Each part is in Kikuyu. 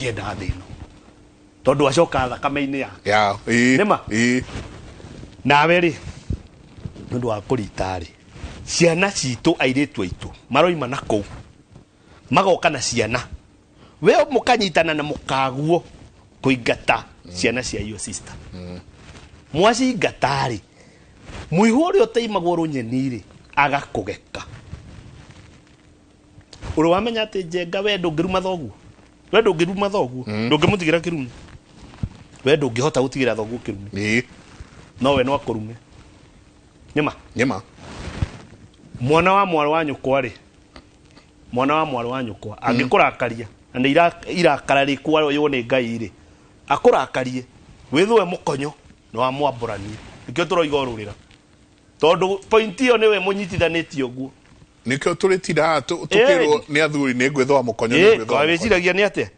Ngĩenda thĩ ĩno tondũ acoka thakame-inĩ yake. Ya, ĩĩ. Nĩma? Ĩĩ. Nawe rĩ, nĩ ũndũ wa kũrita rĩ, ciana citũ, airĩtu aitũ maroima na kũu magoka na ciana, we mũkanyitana na mũkaguo kũingata ciana cia your sister. Mwacingata rĩ, mũihũ ũrĩa ũteimagwo rũnyeni rĩ, agakũgeka. Ũrĩ wamenya atĩ njenga we ndũngĩruma thoguo, we ndũngĩruma thoguo, ndũngĩmũtigĩra kĩrumi, we ndũngĩhota gũtigĩra thoguo kĩrumi. No we no akũrume, nĩma? Nĩma. Mwana wa mwarĩ wa nyũkwa rĩ, mwana wa mwarĩ wa nyũkwa angĩkũrakaria, na nĩ irakara rĩkwoywo nĩ Ngai rĩ, akũrakarie wĩthũe mũkonyo na wamwambũranie. Nĩkĩo tũroiga ũrũrĩra, tondũ point ĩyo nĩwe mũnyitithanĩtie ũguo. Nĩkĩo tũrĩtinda haha tũkĩrwo nĩ athuri, nĩ ngwĩthũa mũkonyo, nĩ ngwĩthũa kwa mũkonyo. Wĩciragia nĩ atĩa?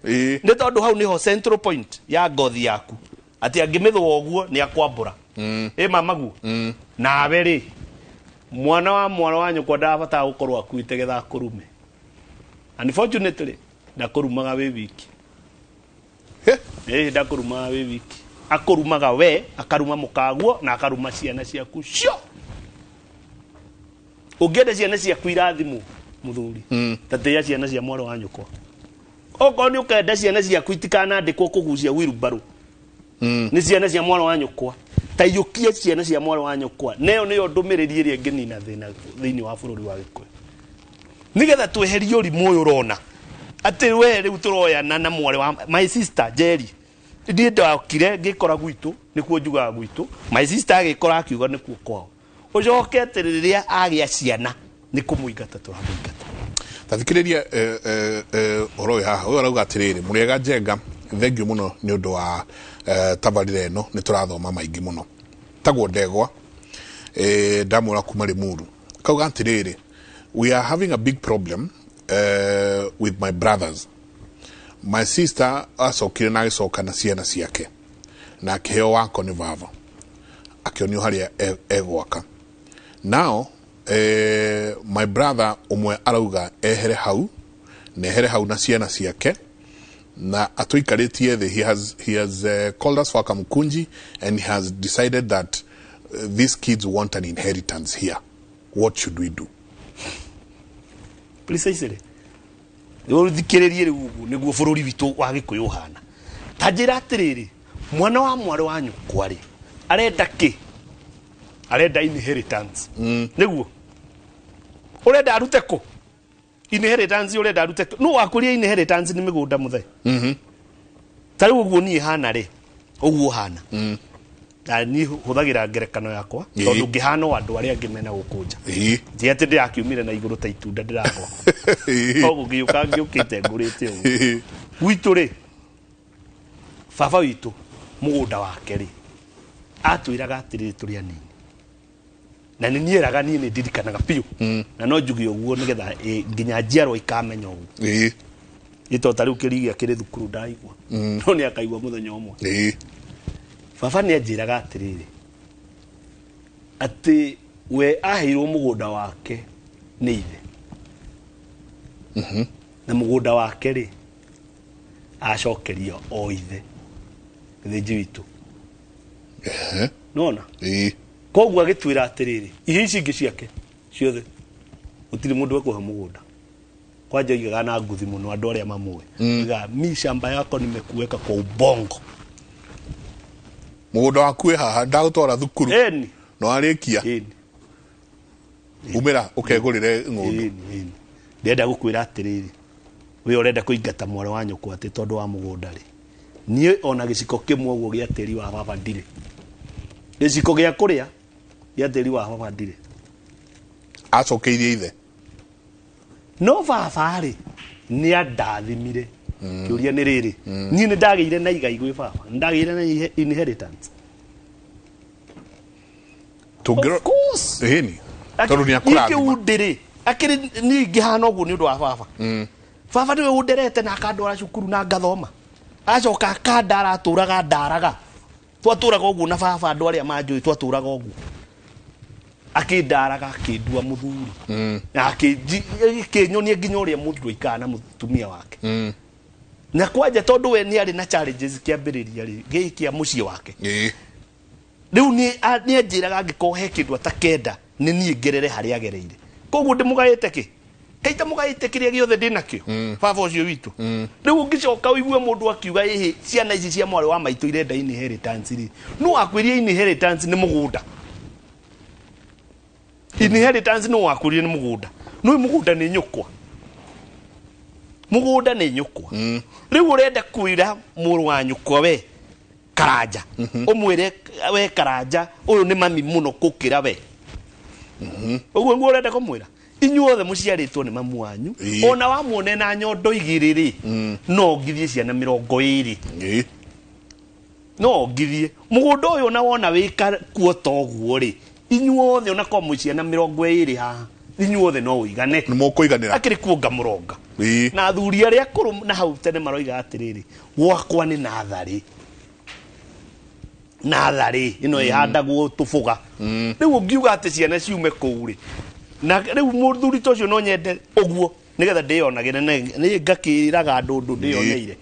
Nĩ tondũ hau nĩho central point ya ngothi yaku, atĩ angĩmĩthũa ũguo nĩ akwambũra ĩ mamaguo. Nawe rĩ, mwana wa mwana wa nyũkwa ndarabatara gũkorwo akuĩte getha akũrume. Unfortunately, ndakũrumaga wĩ wiki. He. Ĩ, ndakũrumaga wĩ wiki, akũrumaga we, akaruma mũkaguo na akaruma ciana ciaku cio. Ũngĩenda ciana ciaku irathimwo, mũthuri, ta tĩĩa ciana cia mwarĩ wa nyũkwa. Okorwo nĩ ũkenda ciana ciaku itikanandĩkwo kũgucia wheelbarrow nĩ ciana cia mwarĩ wa nyũkwa, ta iyũkie ciana cia mwarĩ wa nyũkwa. Neyo nĩyo ndũmĩrĩri ĩrĩa ĩngĩnina thĩna thĩinĩ wa bũrũri wa Gĩkũyũ, nĩgetha tweherie ũrimũ ũyũ ũrona atĩ we rĩu tũroyana na mwarĩ wa my sister Jerry. Niĩ ndokire ngĩkora gwitũ nĩkuo njugaga gwitũ, my sister agĩkora akiuga nĩkuo kwao. Ũcoke atĩ rĩrĩa agĩa ciana nĩ kũmũingata tũramũingata. Tathikĩrĩria ũhoro ũyũ haha. Ũyũ arauga atĩrĩrĩ, mũrĩega Njenga, thengiũ mũno nĩ ũndũ wa tabarĩra ĩno, nĩ tũrathoma maingĩ mũno. Tagwo Ndegwa, ndamwĩra kuma Limuru. Kauga atĩrĩrĩ, we are having a big problem with my brothers. My sister acokire na agĩcoka na ciana ciake na akĩheo wako nĩ baba, akĩonio harĩa egwaka. Now my brother ũmwe arauga ehere hau na ehere hau na ciana ciake na atũikarĩtie thĩ. He has called us for kamkunji and he has decided that these kids want an inheritance here. What should we do? Precisely, ũthikĩrĩrie rĩu, ũguo nĩguo bũrũri witũ wa Gĩkũyũ ũhana. Ta njĩra atĩrĩrĩ, mwana wa mwarĩ wa nyũkwa rĩ, arenda kĩ? Arenda inheritance. Nĩguo ũrenda arute kũ inheritance? Ũrenda arute kũ? Nũ wakũria inheritance nĩ mĩgũnda mũthee? Ta rĩu ũguo niĩ hana rĩ, ũguo hana na niĩ hũthagĩra ngerekano yakwa, tondũ ngĩhana o andũ arĩa angĩ mena gũkũ nja. Ti atĩ ndĩrakiumire na igũrũ ta itunda ndĩragwa, no gũgĩũka ngĩũkĩte ngũrĩte ũguo. Gwitũ rĩ, baba witũ mũgũnda wake rĩ, atwĩraga atĩrĩrĩ tũrĩ anini, na nĩ niĩraga niĩ nĩ ndirikanaga biũ, na no njuge ũguo nĩgetha nginya njiarwa ikamenya ũguo. Ito ta rĩu kĩrigia kĩrĩ thukuru ndaigua, no nĩ akaigua mũthenya ũmwe. Baba nĩ anjĩraga atĩrĩrĩ, atĩ we aheirwo mũgũnda wake nĩ ithe, na mũgũnda wake rĩ, acokeria o ithe gĩthĩnji witũ. Nona koguo agĩtwĩra atĩrĩrĩ, ihe ici ingĩ ciake ciothe gũtirĩ mũndũ ekũhe mũgũnda. Kwanja oigaga na nguthi mũno, andũ arĩa mamũĩ, oigaga, "Mi shamba yako nimekuweka kwa ubongo." Mũgũnda waku wĩ haha, ndagũtwara thukuru eni na warĩkia umĩra ũkegũrĩre ng'ũndũ. Ĩni, ĩni. Ndĩrenda gũkwĩra atĩrĩrĩ, we ũrenda kũingata mwarĩ wa nyũkwa atĩ tondũ wa mũgũnda rĩ, niĩ ona gĩciko kĩmwe ũguo gĩa tĩri wa baba ndirĩ, gĩciko gĩa kũrĩa gĩa tĩri wa baba ndirĩ. Acokeirie ithe. No baba rĩ, nĩ andathimire. Kĩũria nĩ rĩrĩ, niĩ nĩ ndagĩire na igai gwĩ baba? Nĩ ndagĩire na inheritance? Tũngĩro Of course. Ĩni, tondũ nĩ Niĩ akũrathima. Kĩu ndĩrĩ akĩrĩ niĩ ingĩhana ũguo nĩ ũndũ wa baba. Baba nĩwe ũnderete na akandwara cukuru na ngathoma, acoka akandara, atũraga ndaraga, twatũraga ũguo na baba. Andũ arĩa manjũĩ, twatũraga ũguo, akĩndaraga, akĩndua mũthuri na akĩnyonia nginya ũrĩa mũndũ aikaraga na mũtumia wake. Na kwanja tondũ we nĩ arĩ na challenges kĩambĩrĩria rĩ gĩkĩ kĩa mũciĩ wake. Rĩu nĩ anjĩraga angĩkorwo he kĩndũ atakenda nĩ niĩ ngerere harĩa agereire. Koguo ndĩmũgaĩte kĩ? Kaita mũgaĩte kĩrĩa gĩothe ndĩnakĩo. Baba ũcio witũ. Rĩu ũngĩcoka ũigue mũndũ akiuga ĩhĩ ciana ici cia mwarĩ wa maitũ irenda inheritance rĩ. No akwĩrie inheritance nĩ mũgũnda. Inheritance no akwĩrie nĩ mũgũnda. No mũgũnda nĩ nyũkwa. Mũgũnda nĩ nyũkwa. Rĩu ũrenda kwĩra mũrũ wa nyũkwa we Karanja. Ũmwĩre we Karanja ũyũ nĩ mami mũno gũkĩra we. Ũguo nĩguo ũrenda kũmwĩra. Inyuothe mũciarĩtwo nĩ mamu wanyu. Ona wamuone na nyondo igĩrĩ rĩ, no ngithie ciana 20. No ngithie. Mũgũnda ũyũ ona wona wĩ kuo ta ũguo rĩ, inyuothe ona korwo mwĩ ciana 20 haha, inyuothe no ũigane. Nĩ mũkũiganĩra. Akĩrĩ kuonga mũronga. Na athuri arĩa akũrũ na hau tene maroiga atĩrĩrĩ, gwakwa nĩ natharĩ. Natharĩ ĩno ĩhandagwo tũbũga. Rĩu ũngiuga atĩ ciana ciume kũu rĩ, na rĩu mũthuri ta ũcio no nyende ũguo nĩgetha ndĩyonagĩre nĩ ngakĩraga andũ ũndũ ndĩyoneire.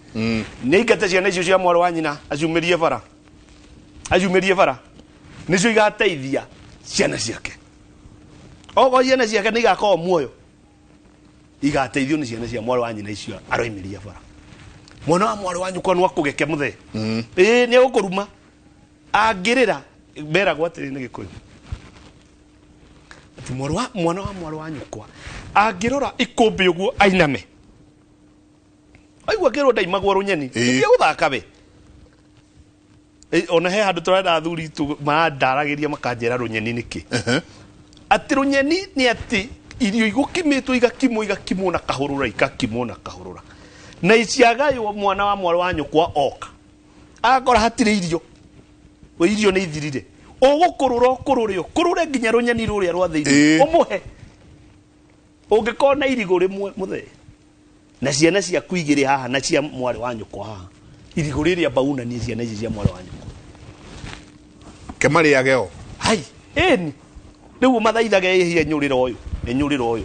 Nĩ aingate ciana icio cia mwarĩ wa nyina aciumĩrie bara. Aciumĩrie bara. Nĩcio igateithia ciana ciake. Okorwo ciana ciake nĩ igakorwo muoyo, igateithio nĩ ciana cia mwarĩ wa nyina icio aroimĩria bara. Mwana wa mwarĩ wa nyũkwa no akũgeke mũthee. Ĩĩ nĩ egũkũruma. Angĩrĩra meragwo atĩrĩ nĩ Gĩkũyũ. Atĩ mwana wa mwarĩ wa nyũkwa angĩrora ikũmbĩ ũguo ainame. Aigua kĩrwo ndaimagwo rũnyeni. Nĩkĩo gũthaka we. Ona he handũ tũrenda athuri tu marandaragĩria makanjĩra rũnyeni nĩkĩ. Atĩ rũnyeni nĩ atĩ irio igũkimĩtwo igakimwo igakimwo na kahũrũra igakimwo na kahũrũra. Na iciagaywo mwana wa mwarĩ wa nyũkwa oka. Agakora hatirĩ irio. Irio nĩ ithirire. Ũgũkũrũra ũkũrũre ũkũrũre nginya rũnyeni rũrĩa rwa thĩinĩ. Ũmũhe. Ũngĩkorwo na irigũ rĩmwe mũthee. Na ciana ciaku igĩrĩ haha na cia mwarĩ wa nyũkwa haha. Irigũ rĩrĩa mbaunanie ciana ici cia mwarĩ wa nyũkwa. Kemarĩage o. Hai, ĩni. Rĩu mathaithage ĩhĩ enyũrĩra ũyũ, enyũrĩra ũyũ.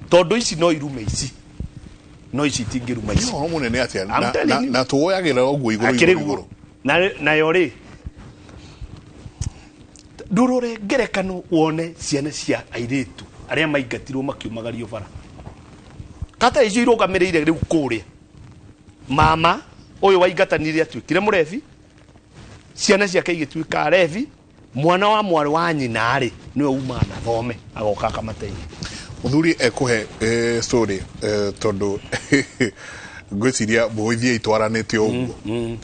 Tondũ ici no irume ici. No ici itingĩruma ici. Nĩ ũhoro mũnene atĩa? I'm telling you. Na tuoyagĩra ũguo igũrũ Akĩrĩ igũrũ guo. igũrũ. Nayo rĩ, ndũrore ngerekano wone ciana cia airĩtu arĩa maingatirwo makiumagario bara. Kata icio irũgamĩrĩire rĩu kũrĩa. Mama ũyũ waingatanire atuĩkire mũrebi, ciana ciake igĩtuĩka arebi, mwana wa mwarĩ wa nyina rĩ nĩwe umaga na thome agoka akamateithia. Mũthuri ekũhe story tondũ ngwĩciria mbũithie itwaranĩte ũguo.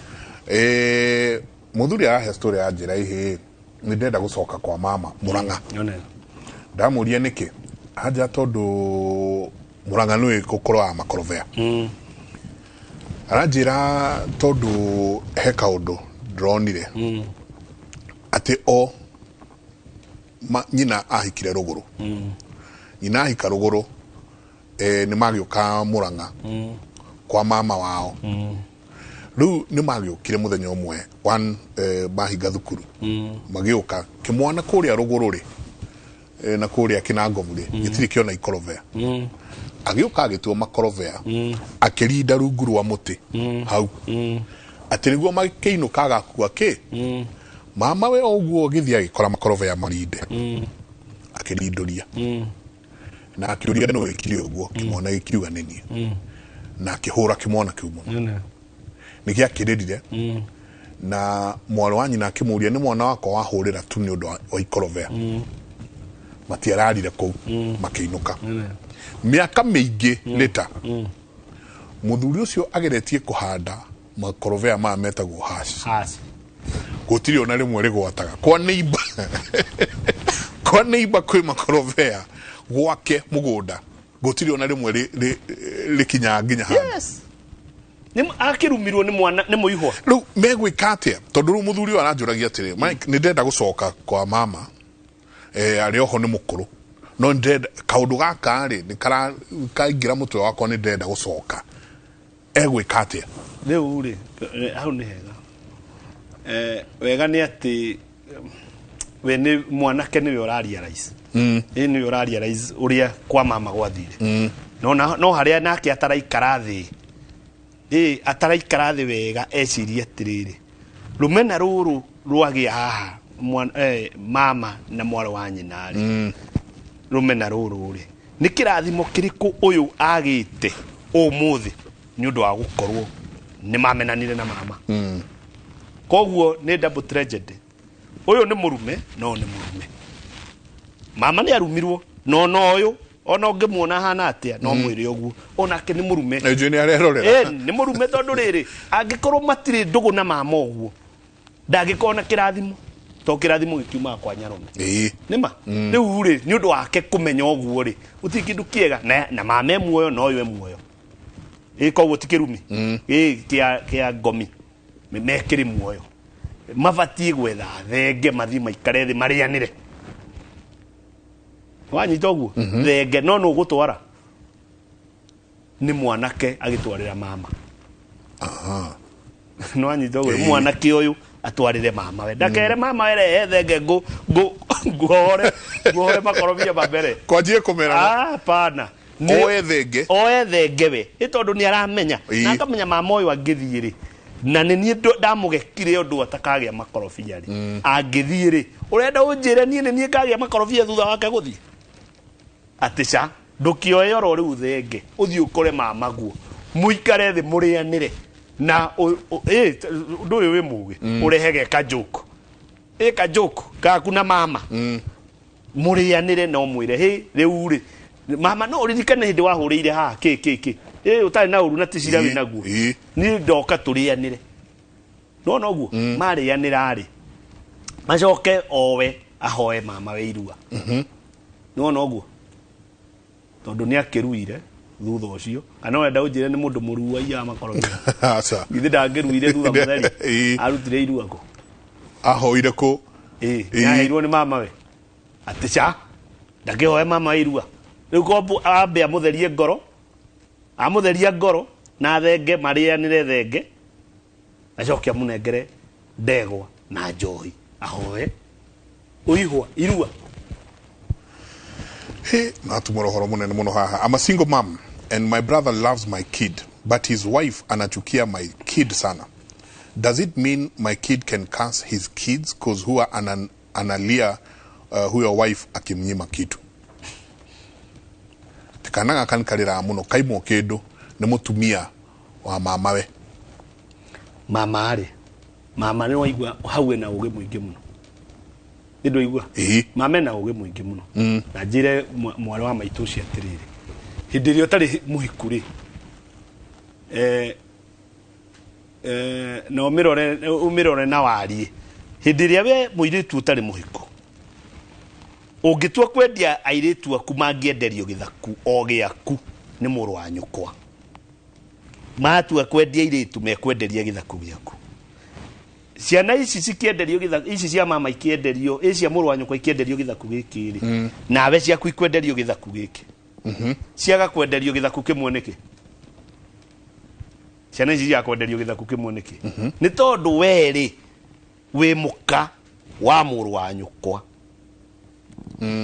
Mũthuri arahe story ya njĩra ihĩ nĩ ndĩrenda gũcoka kwa mama Mũrang'a. Ndamũria nĩkĩ anja tondũ Mũrang'a nĩwe gũkorwo makorobea. Aranjĩra tondũ he kaũndũ ndĩronire atĩ o nyina ahikire rũgũrũ. Nyina ahika rũgũrũ nĩ magĩũka Mũrang'a kwa mama wao. Rĩu nĩ magĩũkire mũthenya ũmwe one mahinga thukuru. Magĩũka kĩmwana kũrĩa rũgũrũ rĩ na kũrĩa Kĩnangobu rĩ gĩtirĩ kĩona ikorobea. Agĩũka agĩtua makorobea akĩrinda rungu rwa mũtĩ hau. Atĩ nĩguo makĩinũka agakua kĩ mama we ũguo agĩthiĩ agĩkora makorobea marinde. Akĩrindũria. Na akĩũria nũ wĩkire ũguo kĩmwana gĩkiuga nĩ niĩ. Na akĩhũra kĩmwana kĩu mũno. Nĩ gĩakĩrĩrire. Na mwarĩ wa nyina akĩmũria nĩ mwana wakwa wahũrĩra tu nĩ ũndũ wa ikorobea. Matiararire kũu makĩinũka. Mĩaka mĩingĩ later mũthuri ũcio ageretie kũhanda makorobea maya metagwo hash. Hash. Gũtirĩ ona rĩmwe rĩgwataga. Kwa neighbor. Kwa neighbor kwĩ makorobea gwake mũgũnda. Gũtirĩ ona rĩmwe rĩkinyaga nginya handũ. Yes. Nĩ akĩrumirwo nĩ mwana nĩ mũihwa. Rĩu megwĩka atĩa? Tondũ rĩu mũthuri ũyũ aranjũragia atĩrĩ, Mike nĩ ndĩrenda gũcoka kwa mama. Arĩ oho nĩ mũkũrũ. No ndĩrenda kaũndũ gaka rĩ nĩ kaingĩra mũtwe wakwa nĩ ndĩrenda gũcoka. Egwĩka atĩa? Rĩu rĩ hau nĩ hega. Wega nĩ atĩ we nĩ mwanake nĩwe ũrarealize. Ĩ nĩwe ũrarealize ũrĩa kwa mama gwathire. No harĩa nake ataraikara thĩ Ĩ ataraikara thĩ wega ecirie atĩrĩrĩ, rũmena rũrũ rwagĩa haha mama na mwarĩ wa nyina rĩ, rũmena rũrũ rĩ nĩ kĩrathimo kĩrĩkũ ũyũ agĩte ũmũthĩ nĩ ũndũ wa gũkorwo nĩ mamenanire na mama. Koguo nĩ double tragedy. Ũyũ nĩ mũrume no nĩ mũrume, mama nĩ arumirwo, no no ũyũ ona ũngĩmuona ahana atĩa no mwĩre ũguo onake nĩ mũrume. Na njũĩ nĩ arerorera. Nĩ mũrume tondũ rĩrĩ angĩkorwo matirĩ ndũgũ na mama ũguo ndangĩkorwo na kĩrathimo, to kĩrathimo gĩkiumaga kwa nyarũme. Nĩma rĩu rĩ nĩ ũndũ wake kũmenya ũguo rĩ gũtirĩ kĩndũ kĩega na mama e muoyo na ũyũ e muoyo, ĩ koguo ti kĩrumi ĩ kĩa ngomi mekĩrĩ muoyo, mabatiĩ gwetha thenge mathiĩ maikare thĩ marĩanĩre. Wanyita ũguo thenge no nũ gũtwara nĩ mwanake agĩtwarĩra mama. No anyita ũguo mwanake ũyũ atwarĩre mama we, ndakere mama we rehe thenge ngũ ngũ nguhore nguhore makorobia ma mbere kwanjie kũmera. Hapana. Oe thenge. Oe thenge we, ĩ tondũ nĩ aramenya na akamenya mama ũyũ angĩthiĩ rĩ na nĩ niĩ ndamũgekire ũndũ atakagĩa makorobia rĩ, angĩthiĩ rĩ ũrenda ũnjĩre niĩ nĩ niĩ ngagĩa makorobia thutha wake gũthiĩ? Atĩ ca ndũkĩoe oro rĩu thenge ũthiĩ ũkore mama guo mũikare thĩ mũrĩanĩre na ũndũ ũyũ wĩ mũgĩ ũrehe ge joke, ĩ ka joke gaku na mama mũrĩanĩre na ũmwĩre hĩ rĩu rĩ mama no ũririkane hĩndĩ wahũrĩire haha kĩ kĩ kĩ ĩ ũtarĩ na ũru na ti cira wĩ naguo, niĩ ndoka tũrĩanĩre. Nona ũguo marĩanĩra rĩ macoke owe ahoe mama we irua. Nona ũguo tondũ nĩ akĩruire thutha ũcio, kana wenda ũnjĩre nĩ mũndũ mũrua aiyaga makorobia? Aca. Githĩ ndangĩruire thutha mũtheri? Arutire irua kũ? Ahoire kũ? Ĩ nĩaheirwo nĩ mama we atĩ ca ndakĩhoe mama we irua rĩu kombu ambe amũtherie ngoro, amũtheria ngoro na thenge marĩanĩre thenge, acoke amũnengere ndegwa na njohi ahoe ũihwa irua. He natumora ũhoro mũnene mũno haha. I'm a single mom and my brother loves my kid but his wife anachukia my kid sana. Does it mean my kid can curse his kids cause huwa analia huyo wife akimnyima kitu? Kana gaka nĩ karĩraga mũno kaimwo kĩndũ nĩ mũtumia wa mamawe. Mama rĩ, mama nĩ waigua hau ena ũgĩ mũingĩ mũno. Nĩ ndwaigua? Mama ena ũgĩ mũingĩ mũno. Na njĩre mwarĩ wa maitũ ũcio atĩrĩrĩ, hĩndĩ ĩrĩa ũtarĩ mũhiku rĩ, na ũmĩrore na wariĩ. Hĩndĩ ĩrĩa we mũirĩtu ũtarĩ mũhiku, ũngĩtua kwendia airĩtu aku mangĩenderio gĩthaku o gĩaku nĩ mũrũ wa nyũkwa. Matua kwendia airĩtu mekwenderia gĩthaku gĩaku. Ciana ici cikĩenderio gĩthaku, ici cia mama ikĩenderio, ici cia mũrũ wa nyũkwa ikĩenderio gĩthaku gĩkĩ rĩ, nawe ciaku ikwenderio gĩthaku gĩkĩ. Ciaga kwenderio gĩthaku kĩmwe nĩkĩ? Ciana ici ciaga kwenderio gĩthaku kĩmwe nĩkĩ? Nĩ tondũ we rĩ wĩ mũka wa mũrũ wa nyũkwa.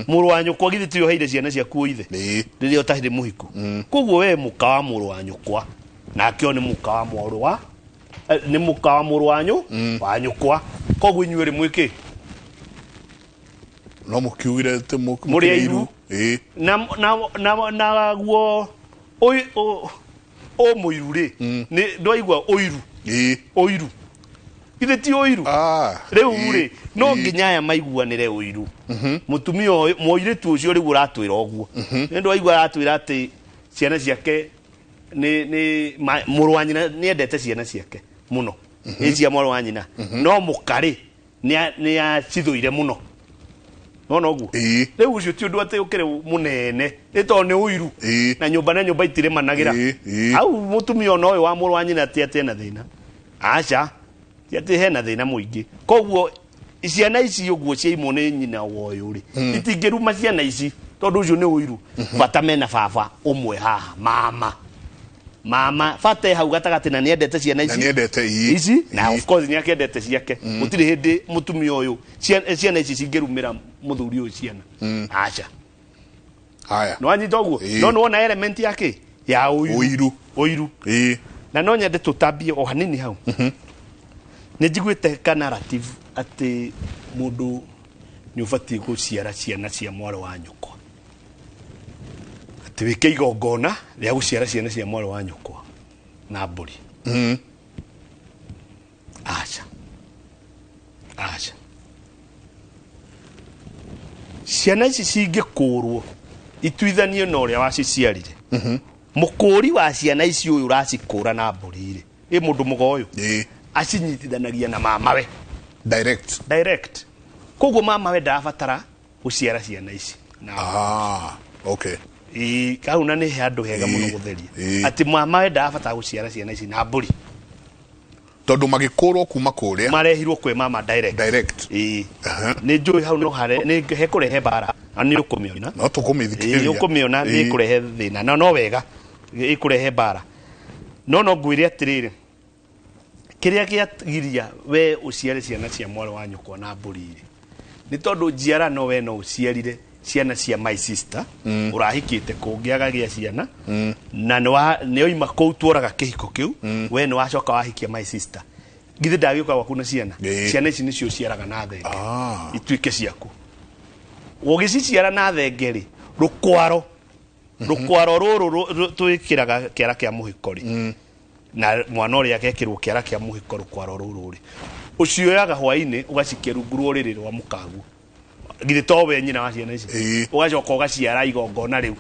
Mũrũ wa nyũkwa githĩ tiwe ũheire ciana ciaku ũithe rĩrĩa ũtarĩ mũhiku. Koguo we mũka wa mũrũ wa nyũkwa, nake ũyũ nĩ mũka wa mũrũ wa nĩ mũka wa mũrũ wanyu wa nyũkwa. Koguo inyuĩ rĩ mwĩkĩ? No mũkiugire atĩ Mũrĩ airu. Na guo mũiru rĩ, nĩ ndwaigua ũiru. Ũiru. Githĩ ti ũiru? Rĩu rĩ, no nginya aya maiguanĩre ũiru. Mũtumia ũyũ, mũirĩtu ũcio rĩu ũratwĩra ũguo. Nĩ ndwaigua aratwĩra atĩ ciana ciake nĩ mũrũ wa nyina nĩ endete ciana ciake mũno. Nĩ cia mwarĩ wa nyina. No mũka rĩ, nĩ acithũire mũno. Nona ũguo? Rĩu ũcio ti ũndũ atĩ ũkĩrĩ mũnene, nĩ tondũ nĩ ũiru. Na nyũmba na nyũmba itirĩmanagĩra. Hau mũtumia ona ũyũ wa mũrũ wa nyina ti atĩ ena thĩna. Aca, ti atĩ hena thĩna mũingĩ. Koguo ciana ici ũguo ciaimwo nĩ nyina wa ũyũ rĩ, itingĩruma ciana ici tondũ ũcio nĩ ũiru. Bata mena baba ũmwe haha, mama. Mama bata hau gatagatĩ na nĩendete ciana ici. Na nĩendete ici na of course nĩakĩendete ciake. Gũtirĩ hĩndĩ mũtumia ũyũ ciana ici cingĩrumĩra mũthuri ũyũ ciana. Aca. Haya. Nĩ wanyita ũguo? No nĩwona element yake ya ũiru. Ũiru. Ũiru. Na no nyende tutambie o hanini hau. Nĩ njiguĩte ka narrative atĩ mũndũ nĩ ũbatiĩ gũciara ciana cia mwarĩ wa nyũkwa, atĩ wĩke igongona rĩa gũciara ciana cia mwarĩ wa nyũkwa na mbũri. Aca, aca, ciana ici cingĩkũrwo ituithanio na ũrĩa waciciarire, mũkũri wa ciana ici ũyũ ũracikũra na mbũri rĩ, ĩ mũndũ mũgo ũyũ acinyitithanagia na mamawe direct. Direct. Koguo mamawe ndarabatara gũciara ciana ici na okay. Ĩ kau na nĩ handũ hega mũno gũtheria atĩ mamawe ndarabatara gũciara ciana ici na mbũri, tondũ magĩkũrwo kuma kũrĩa marehirwo kwĩ mama direct. Direct. Ĩ nĩ njũĩ hau no hare nĩ hekũrehe mbara na nĩ ũkũmĩona. No tũkũmĩthikĩrĩria. Ĩ ũkũmĩona nĩ ĩkũrehe thĩna na no wega ĩkũrehe mbara, no no ngwĩre atĩrĩrĩ, kĩrĩa kĩagiria we ũciare ciana cia mwarĩ wa nyũkwa na mbũri rĩ, nĩ tondũ njiarano we no ũciarire ciana cia my sister ũrahikĩte kũngĩ agagĩa ciana, na nĩ oima kũu tuoraga kĩhiko kĩu, we nĩ wacoka wahikia my sister, githĩ ndagĩũka gwaku na ciana? Ciana ici nĩcio ũciaraga na thenge ituĩke ciaku. Ũgĩciciara na thenge rĩ, rũkwaro rũrũ twĩkĩraga kĩara kĩa mũhiko rĩ, na mwana ũrĩa agekĩrwo kĩara kĩa mũhiko rũkwaro rũrũ rĩ, ũcioyaga hwainĩ ũgacikia rungu rwa ũrĩrĩ rwa mũkaguo, githĩ to we nyina wa ciana ici, ũgacoka ũgaciara igongona rĩu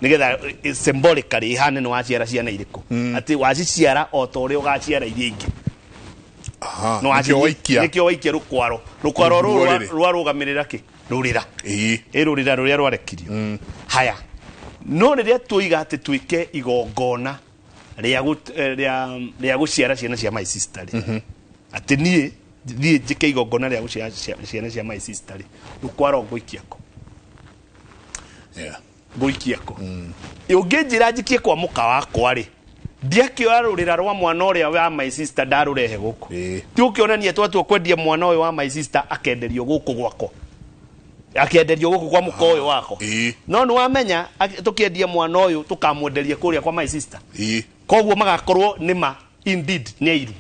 nĩgetha symbolically ihane nĩ waciara ciana irĩkũ, atĩ waciciara o ta ũrĩa ũgaciara iria ingĩ. Nĩkĩo waikia rũkwaro rũrũ rwarũgamĩrĩra kĩ? Rũrĩra. Ĩ rũrĩra rũrĩa rwarekirio. Haya, no rĩrĩa tuiga atĩ twĩke igongona rĩa gũciara ciana cia my sister rĩ, atĩ niĩ thiĩ njĩke igongona rĩa gũciara ciana cia my sister rĩ, rũkwaro ngũikia kũ? Ngũikia kũ? Ũngĩnjĩra njikie kwa mũka wakwa rĩ, ndiakĩoya rũrĩra rwa mwana ũrĩa wa my sister ndarũrehe gũkũ. Ti ũkĩonania twatua kwendia mwana ũyũ wa my sister akenderio gũkũ gwakwa, akenderio gũkũ kwa mũka ũyũ wakwa. No nĩ wamenya tũkĩendia mwana ũyũ tũkamwenderia kũrĩa kwa my sister, koguo magakorwo nĩma indeed nĩ airu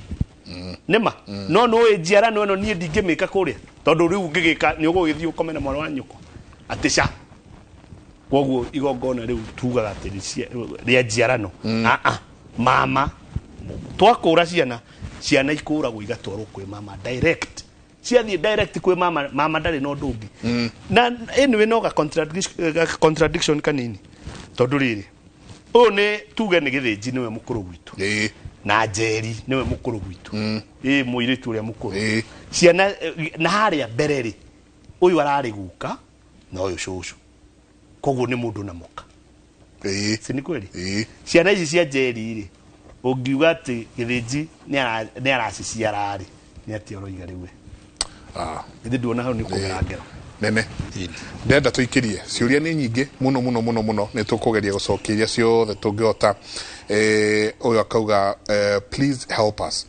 nĩma. No nĩ njiarano ĩno niĩ ndingĩmĩka kũrĩa, tondũ rĩu ũngĩgĩka nĩ ũgũgĩthiĩ ũkome na mwana wa nyũkwa atĩ ca. Koguo igongona rĩu tugaga atĩ rĩa njiarano, mama twakũra ciana, ciana ikũragwo igatwarwo kwĩ mama direct, ciathiĩ direct kwĩ mama, mama ndarĩ na ũndũ ũngĩ. Na anyway no ga contradiction kanini, tondũ rĩrĩ ũyũ nĩ tuge nĩ Gĩthĩnji nĩwe mũkũrũ gwitũ, na Njeri nĩwe mũkũrũ gwitũ, ĩ mũirĩtu ũrĩa mũkũrũ, ciana na harĩa mbere rĩ, ũyũ ararĩ guka na ũyũ cũcũ, koguo nĩ mũndũ na mũka. Si nĩ kweli? Ciana ici cia Njeri rĩ, ũngiuga atĩ Gĩthĩnji nĩ araciciara rĩ, nĩ atĩa ũroiga rĩu we? Githĩ nduona hau nĩ ũkũgera ngero nene. Ndenda tũikĩrie ciũria nĩ nyingĩ mũno mũno mũno mũno, nĩ tũkũgeria gũcokia iria ciothe tũngĩhota. Ũyũ akauga, please help us,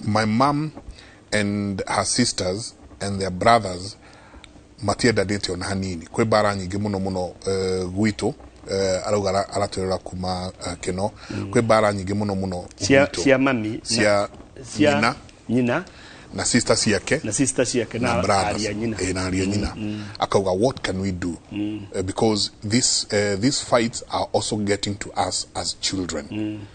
my mom and her sisters and their brothers matiendanĩte ona hanini, kwĩ mbara nyingĩ mũno mũno gwitũ. Arauga aratwĩrora kuma Kĩno, kwĩ mbara nyingĩ mũno mũno gwitũ cia mami, cia nyina na sister ciake, na brothers, na aria nyina. Akauga what can we do, because these fights are also getting to us as children.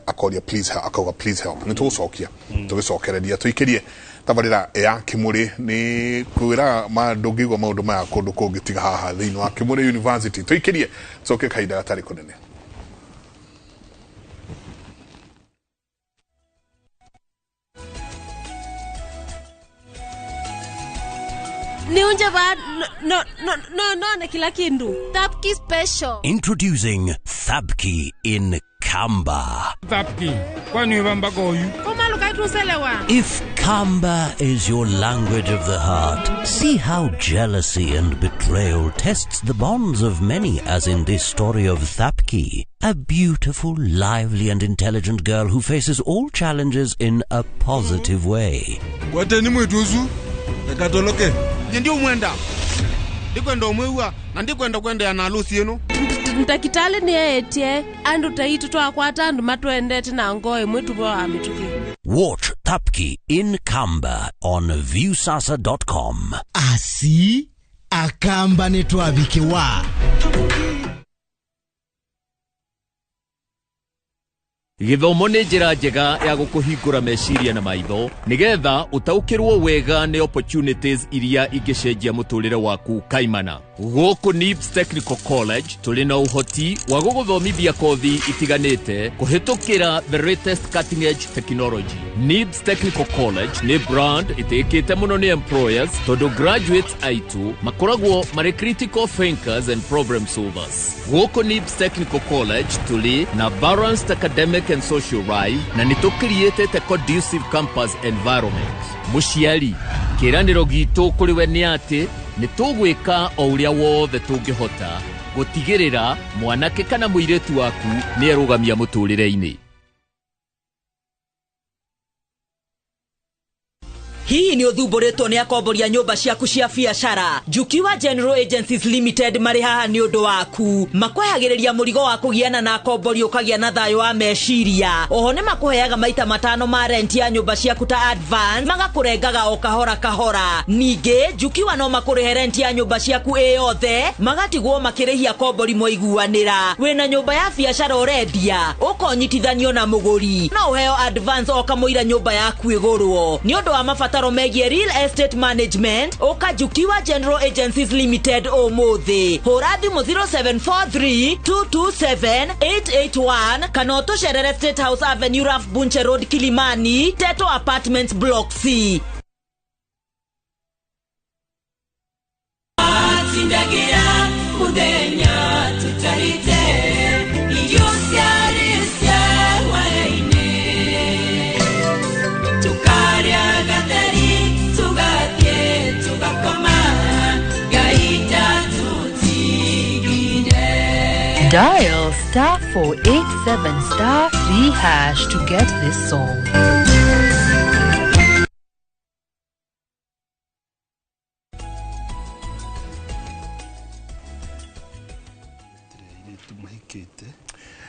Akoria please help, akauga please help. Nĩ tũgũcokia tũgĩcokereria tũikĩrie tabarĩra ya Kĩmũrĩ. Nĩ kwĩra ma ndũngĩigua maũndũ maya kũndũ kũngĩ tiga haha thĩinĩ wa Kĩmũrĩ University. Tũikĩrie tũcoke kahinda gatarĩ kũnene. Niunje ba no no no no na kila kindu. Thapki special. Introducing Thapki in Kamba. Thapki. Kwani bamba goyu? If Kamba is your language of the heart, see how jealousy and betrayal tests the bonds of many, as in this story of Thapki, a beautiful, lively and intelligent girl who faces all challenges in a positive way. Ndio mwenda. Ndikwenda omwewa na ndikwenda kwenda na harusi yenu. Ndakitali ni etie andu taitu twakwata andu matwendete na ngoo imwe tuvoa mituki. Watch Thapki in Kamba on viewsasa.com. Asi akamba nitwavikiwa. Gĩthomo nĩ njĩra njega ya gũkũhingũra meciria na maitho nĩgetha ũtaũkĩrwo wega nĩ opportunities iria ingĩcenjia mũtũrĩre waku kaimana. Gũkũ NIBS Technical College tũrĩ na ũhoti wa gũgũthomithia kothi itiganĩte kũhĩtũkĩra the latest cutting edge technology. NIBS Technical College nĩ brand ĩtĩkĩte mũno nĩ employers tondũ graduates aitũ makoragwo marĩ critical thinkers and problem solvers. Gũkũ NIBS Technical College tũrĩ na balanced academic and social life na nĩ tũcreatĩte conducive campus environment. Mũciari, kĩĩranĩro gitũ kũrĩ we nĩ atĩ nĩ tũgwĩka o ũrĩa wothe tũngĩhota gũtigĩrĩra mwanake kana mũirĩtu waku nĩ erũgamia mũtũrĩre-inĩ. Hihi nĩ ũthumbũrĩtwo nĩ akomboria nyũmba ciaku cia biacara? Jukiwa General Agencies Limited marĩ haha nĩ ũndũ waku. Makwehagĩrĩria mũrigo wa kũgiana na akombori ũkagĩa na thayũ wa meciria. Oho nĩ makũheaga maita 5 ma rent ya nyũmba ciaku ta advance, magakũrengaga o kahora kahora. Ningĩ Jukiwa no makũrĩhe rent ya nyũmba ciaku ĩ yothe, magatigwo makĩrĩhia akombori mwaiguanĩra. Wĩna nyũmba ya biacara ũrendia, ũkonyitithanio na mũgũri, no ũheo advance o kamũira nyũmba yaku ĩgũrwo. Nĩ ũndũ wa mabataro megie real estate management, ũka Jukiwa General Agencies Limited ũmũthĩ. Hũra thimũ 0743 227 881 kana ũtũcerere State House Avenue, Ralph Bunche Road, Kilimani, Teto Apartments Block C. Tindagira muthenya tutarite irio ciarĩcia hwaĩ-inĩ tukarĩa gatheri tugathiĩ tugakoma Ngai ndatũtigire. Dial star 487 star 3 hash to get this song.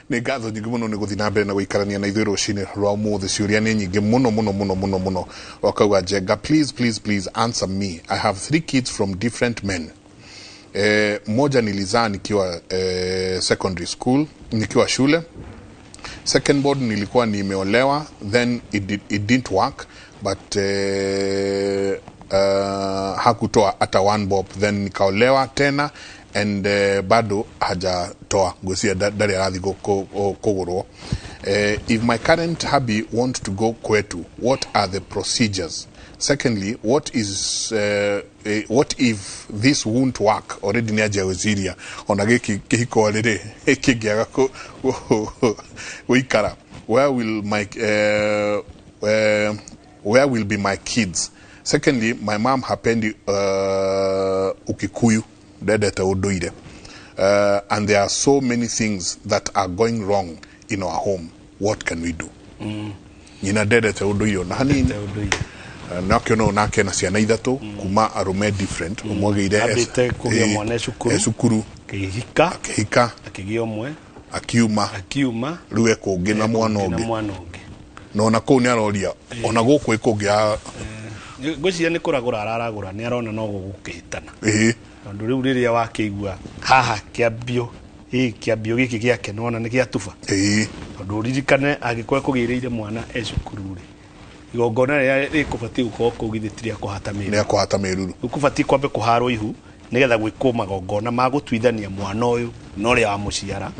Nĩ ngatho nyingĩ mũno nĩ gũthiĩ na mbere na gũikarania na ithuĩ rũcinĩ rwa ũmũthĩ. Ciũria nĩ nyingĩ mũno mũno mũno mũno mũno. Wakauga Njenga, please please please answer me. I have 3 kids from different men. Moja nilizaa nikiwa secondary school, nikiwa shule. Second born nilikuwa nimeolewa, then it didn't work, but hakutoa hata one bob. Then nikaolewa tena and bado hajatoa ngwĩciria ndarĩ arathiĩ kũgũrwo. If my current hubby want to go kwetu, what are the procedures? Secondly, what if this won't work? Already nĩ anjia gwĩciria ona gĩkĩ kĩhiko rĩrĩ kĩngĩaga gũikara, where will be my kids? Secondly, my mom hapendi Ukikuyu, ndendete ũndũire, and there are so many things that are going wrong in our home. What can we do? Nyina ndendete ũndũire ona hanini. Nakĩona nake na ciana 3 kuma arũme different. Ũmwe agĩire Ambĩte kũgĩa mwana e cukuru. E cukuru. Akĩhika. Akĩhika. Akĩgĩa ũmwe. Akiuma. Akiuma. Rĩu e kũngĩ na mwana na ũngĩ. Mwana ũngĩ. Na ona kũu nĩ aroria ona gũkũ ĩ kũngĩ ya Ngwĩciria nĩ kũragũra araragũra, nĩ arona no gũgũkĩhĩtana. Tondũ rĩu rĩrĩa wakĩigua haha kĩambio ĩ kĩambio gĩkĩ gĩake nĩwona nĩ gĩa tuba. Tondũ ũririkane angĩkorwo ekũgĩrĩire mwana e cukuru rĩ, igongona rĩrĩa rĩkũbatiĩ gũkorwo kũu githĩ ti rĩa kũhata mĩruru? Nĩ akũhata mĩruru. Rĩu kũbatiĩ kwambe kũharwo ihu nĩgetha gwĩkwo magongona ma gũtuithania mwana ũyũ na ũrĩa wamũciara,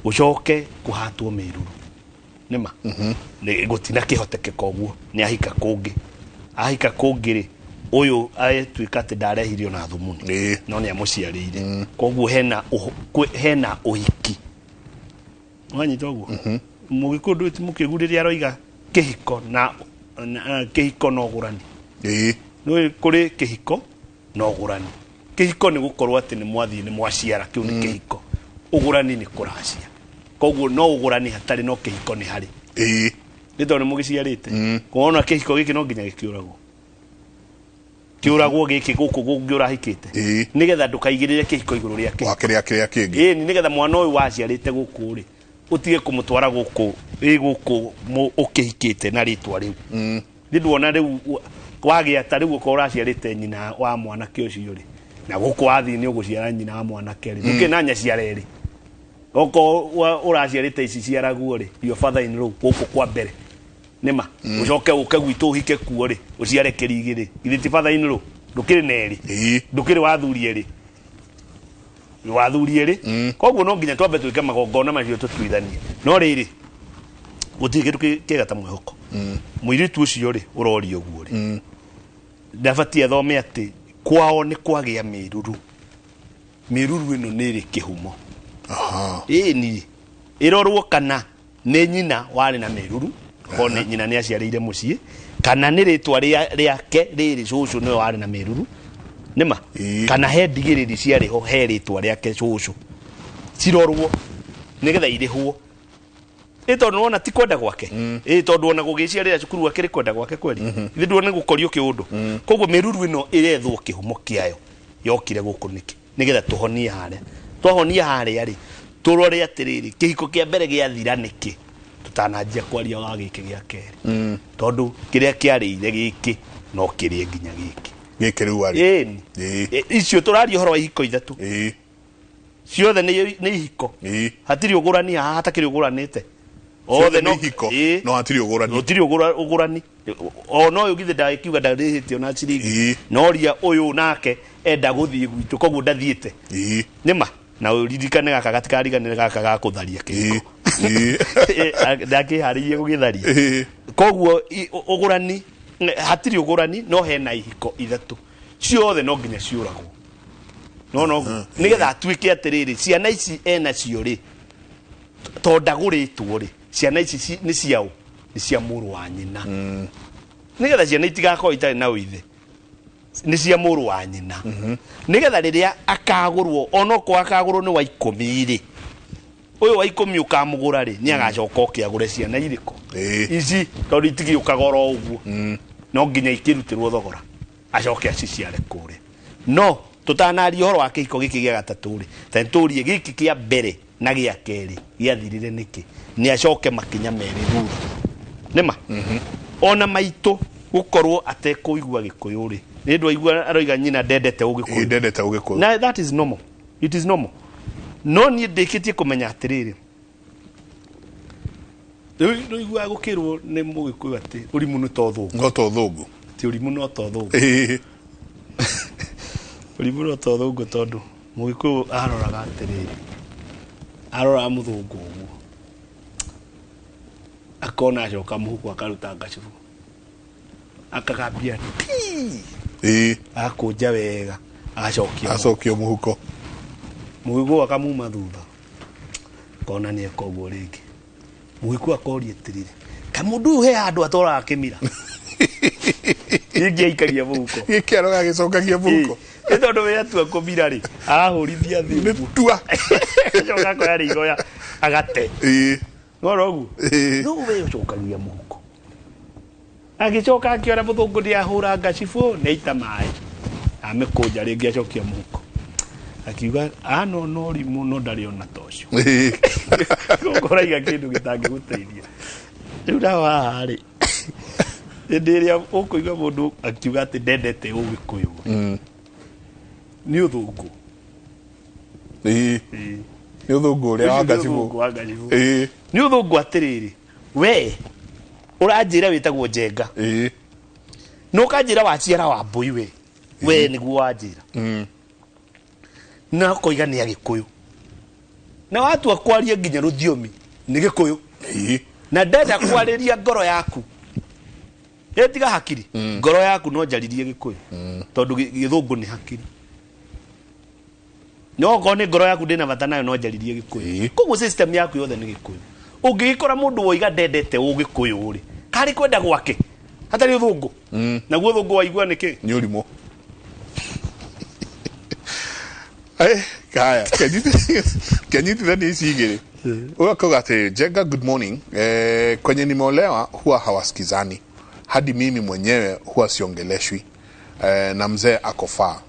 gũcoke kũhatwo mĩruru. Nĩma nĩ gũtina kĩhotekeka ũguo nĩ ahika kũngĩ. Ahika kũngĩ rĩ, ũyũ aretuĩka atĩ ndarehirio na thumuni no nĩ amũciarĩire, koguo hena ũhiki. Wanyita ũguo mũgĩkũyũ ndũĩ ti mũkĩgu rĩrĩa aroiga kĩhiko na kĩhiko na ũgũrani. Nĩ kũrĩ kĩhiko na ũgũrani. Kĩhiko nĩ gũkorwo atĩ nĩ mwathiĩ nĩ mwaciara, kĩu nĩ kĩhiko. Ũgũrani nĩ kũracia, koguo no ũgũrani hatarĩ no kĩhiko nĩ harĩ. Nĩ tondũ nĩ mũgĩciarĩte kuona kĩhiko gĩkĩ no nginya gĩkĩũragwo. Kĩũragwo gĩkĩ gũkũ kũngĩ ũrahikĩte. Nĩgetha ndũkaigĩrĩre kĩhiko igũrũ rĩa kĩhiko. Wa kĩrĩa kĩrĩa kĩngĩ. Ĩni nĩgetha mwana ũyũ waciarĩte gũkũ rĩ, ũtige kũmũtwara gũkũ ĩ gũkũ ũkĩhikĩte na rĩtwa rĩu. Nĩ nduona rĩu wagĩa ta rĩu ũkorwo ũraciarĩte nyina wa mwanake ũcio rĩ, na gũkũ wathiĩ nĩ ũgũciara nyina wa mwanake rĩ, ndũkĩrĩ na nyaciara erĩ. Okorwo ũraciarĩte ici ciaraguo rĩ, your father in law gũkũ kwa mbere nĩma ũcoke ũke gwitũ ũhike kuo rĩ, ũciare kĩrigĩ rĩ, githĩ ti father in law ndũkĩrĩ na erĩ, ndũkĩrĩ wathuri erĩ, wathuri erĩ. Koguo no nginya twambe twĩke magongona macio tũtuithanie. No rĩrĩ, gũtirĩ kĩndũ kĩega ta mwĩhoko. Mũirĩtu ũcio rĩ, ũroria ũguo rĩ, ndabatiĩ athome atĩ kwao nĩ kwagĩa mĩruru. Mĩruru ĩno nĩ ĩrĩ kĩhumo. Ĩni ĩrorwo kana nĩ nyina warĩ na mĩruru, korwo nĩ nyina nĩ aciarĩire mũciĩ, kana nĩ rĩtwa rĩake rĩrĩ cũcũ nĩwe warĩ na mĩruru, nĩma kana he ndigĩrĩri ciarĩ ho he rĩtwa rĩake cũcũ, cirorwo nĩgetha irĩhwo. Ĩ tondũ nĩwona ti kwenda gwake, ĩ tondũ ona gũgĩciarĩra cukuru akĩrĩ kwenda gwake kweri, ithe nduona gũkorio kĩũndũ. Koguo mĩruru ĩno ĩrethwo kĩhumo kĩayo yokire gũkũ nĩkĩ, nĩgetha tũhonie harĩa. Twahonia harĩa rĩ, tũrore atĩrĩrĩ, kĩhiko kĩa mbere gĩathira nĩkĩ, tũtananjia kwaria wa gĩkĩ gĩa kerĩ, tondũ kĩrĩa kĩarĩire gĩkĩ no kĩrĩe nginya gĩkĩ. Gĩkĩ rĩu arĩ. Ĩni. Icio tũraria ũhoro wa ihiko ithatũ. Ciothe nĩ ihiko. Hatirĩ ũgũrani haha, hatakĩrĩ ũgũranĩte. Othe no ihiko, no hatirĩ ũgũrani. Gũtirĩ ũgũrani. O no ũyũ githĩ ndagĩkiuga ndarĩhĩte ona ciringi. No ria ũyũ nake enda gũthiĩ gwitũ, koguo ndathiĩte. Nĩma na ũririkane gaka gatikariganĩre gaka ga kũtharia kĩhiko. Ndakĩharĩirie gũgĩtharia. Koguo ũgũrani hatirĩ ũgũrani, no hena ihiko ithatũ ciothe no nginya ciũragwo. No no nĩgetha atuĩke atĩrĩrĩ, ciana ici enacio rĩ, to ndagũrĩtwo rĩ, ciana ici nĩ ciao, nĩ cia mũrũ wa nyina. Nĩgetha ciana itigakorwo itarĩ na ũithe, nĩ cia mũrũ wa nyina. Nĩgetha rĩrĩa akagũrwo, onokorwo akagũrwo nĩ wa ikũmi rĩ, ũyũ wa ikũmi ũkamũgũra rĩ, nĩ agacoka oke agũre ciana irĩkũ ici, tondũ itigĩũkaga oro ũguo, no nginya ikĩrutĩrwo thogora acoke aciciare kũrĩa. No tũtanaria ũhoro wa kĩhiko gĩkĩ gĩa gatatũ rĩ, ta nĩtũrie gĩkĩ kĩa mbere na gĩa kerĩ gĩathirire nĩkĩ, nĩ acoke makinya merĩ thutha. Nĩma ona maitũ gũkorwo atekũigua Gĩkũyũ rĩ, nĩ ndwaigua aroiga nyina ndendete Ũgĩkũyũ. Ndendete Ũgĩkũyũ. Na that is normal. It is normal. No niĩ ndĩkĩtie kũmenya atĩrĩrĩ, rĩu nĩũiguaga gũkĩrwo nĩ Mũgĩkũyũ atĩ ũrimũ nĩ ta ũthũngũ. No ta ũthũngũ. Ti ũrimũ no ta ũthũngũ. Ũrimũ no ta ũthũngũ tondũ Mũgĩkũyũ aroraga atĩrĩrĩ, aroraga mũthũngũ ũguo, akona acoka mũhuko akaruta ngacibu, akagambia ti, agakũnja wega, agacokia acokio mũhuko. Mũgĩkũyũ akamuma thutha, akona nĩ eka ũguo rĩngĩ. Mũgĩkũyũ akoria atĩrĩrĩ, kaĩ mũndũ ũyũ he handũ atwaraga kĩmira? Gĩkĩ aikagia mũhuko. Gĩkĩ aroga gĩcokagia mũhuko. Nĩ tondũ we atua kũmira rĩ, arahũrithia thĩ ũguo. Tua. Acoka akoya rĩigoya agate. Ngoro ũguo. No we ũcokagia mũhuko. Agĩcoka akĩona mũthũngũ nĩ ahũra ngacibũ, nĩ aita maĩ. Amĩkũnja rĩngĩ acokia mũhuko. Akiuga ano no ũrimũ no ndarĩ ona ta ũcio. Ũraiga kĩndũ gĩtangĩgũteithia. Rĩu naho haha rĩ, hĩndĩ ĩrĩa ũkũigua mũndũ akiuga atĩ ndendete Ũgĩkũyũ, nĩ ũthũngũ. Nĩ ũthũngũ ũrĩa wa ngacibũ. Nĩ ũthũngũ atĩrĩrĩ, we ũranjĩra wĩtagwo Njenga, na ũkanjĩra waciara Wambũi we, we nĩguo wanjĩra, na ũkoiga nĩ Agĩkũyũ, na watua kwaria nginya rũthiomi nĩ Gĩkũyũ, na ndenda kwarĩria ngoro yaku, ĩtiga hakiri, ngoro yaku no njaririe Gĩkũyũ, tondũ gĩthũngũ nĩ hakiri. No okorwo nĩ ngoro yaku ndĩna bata nayo no njaririe Gĩkũyũ. Koguo system yaku yothe nĩ Gĩkũyũ. Ũngĩgĩkora mũndũ woiga ndendete Ũgĩkũyũ rĩ, karĩ kwenda gwake hatarĩ ũthũngũ, naguo ũthũngũ waigua nĩ kĩ? Nĩ ũrimũ. Haya, kenyitithania ici igĩrĩ. Huyu akauga atĩ Njenga, good morning. Kwenye nimeolewa huwa hawasikizani, hadi mimi mwenyewe huwa siongeleshwi. Na mzee ako far.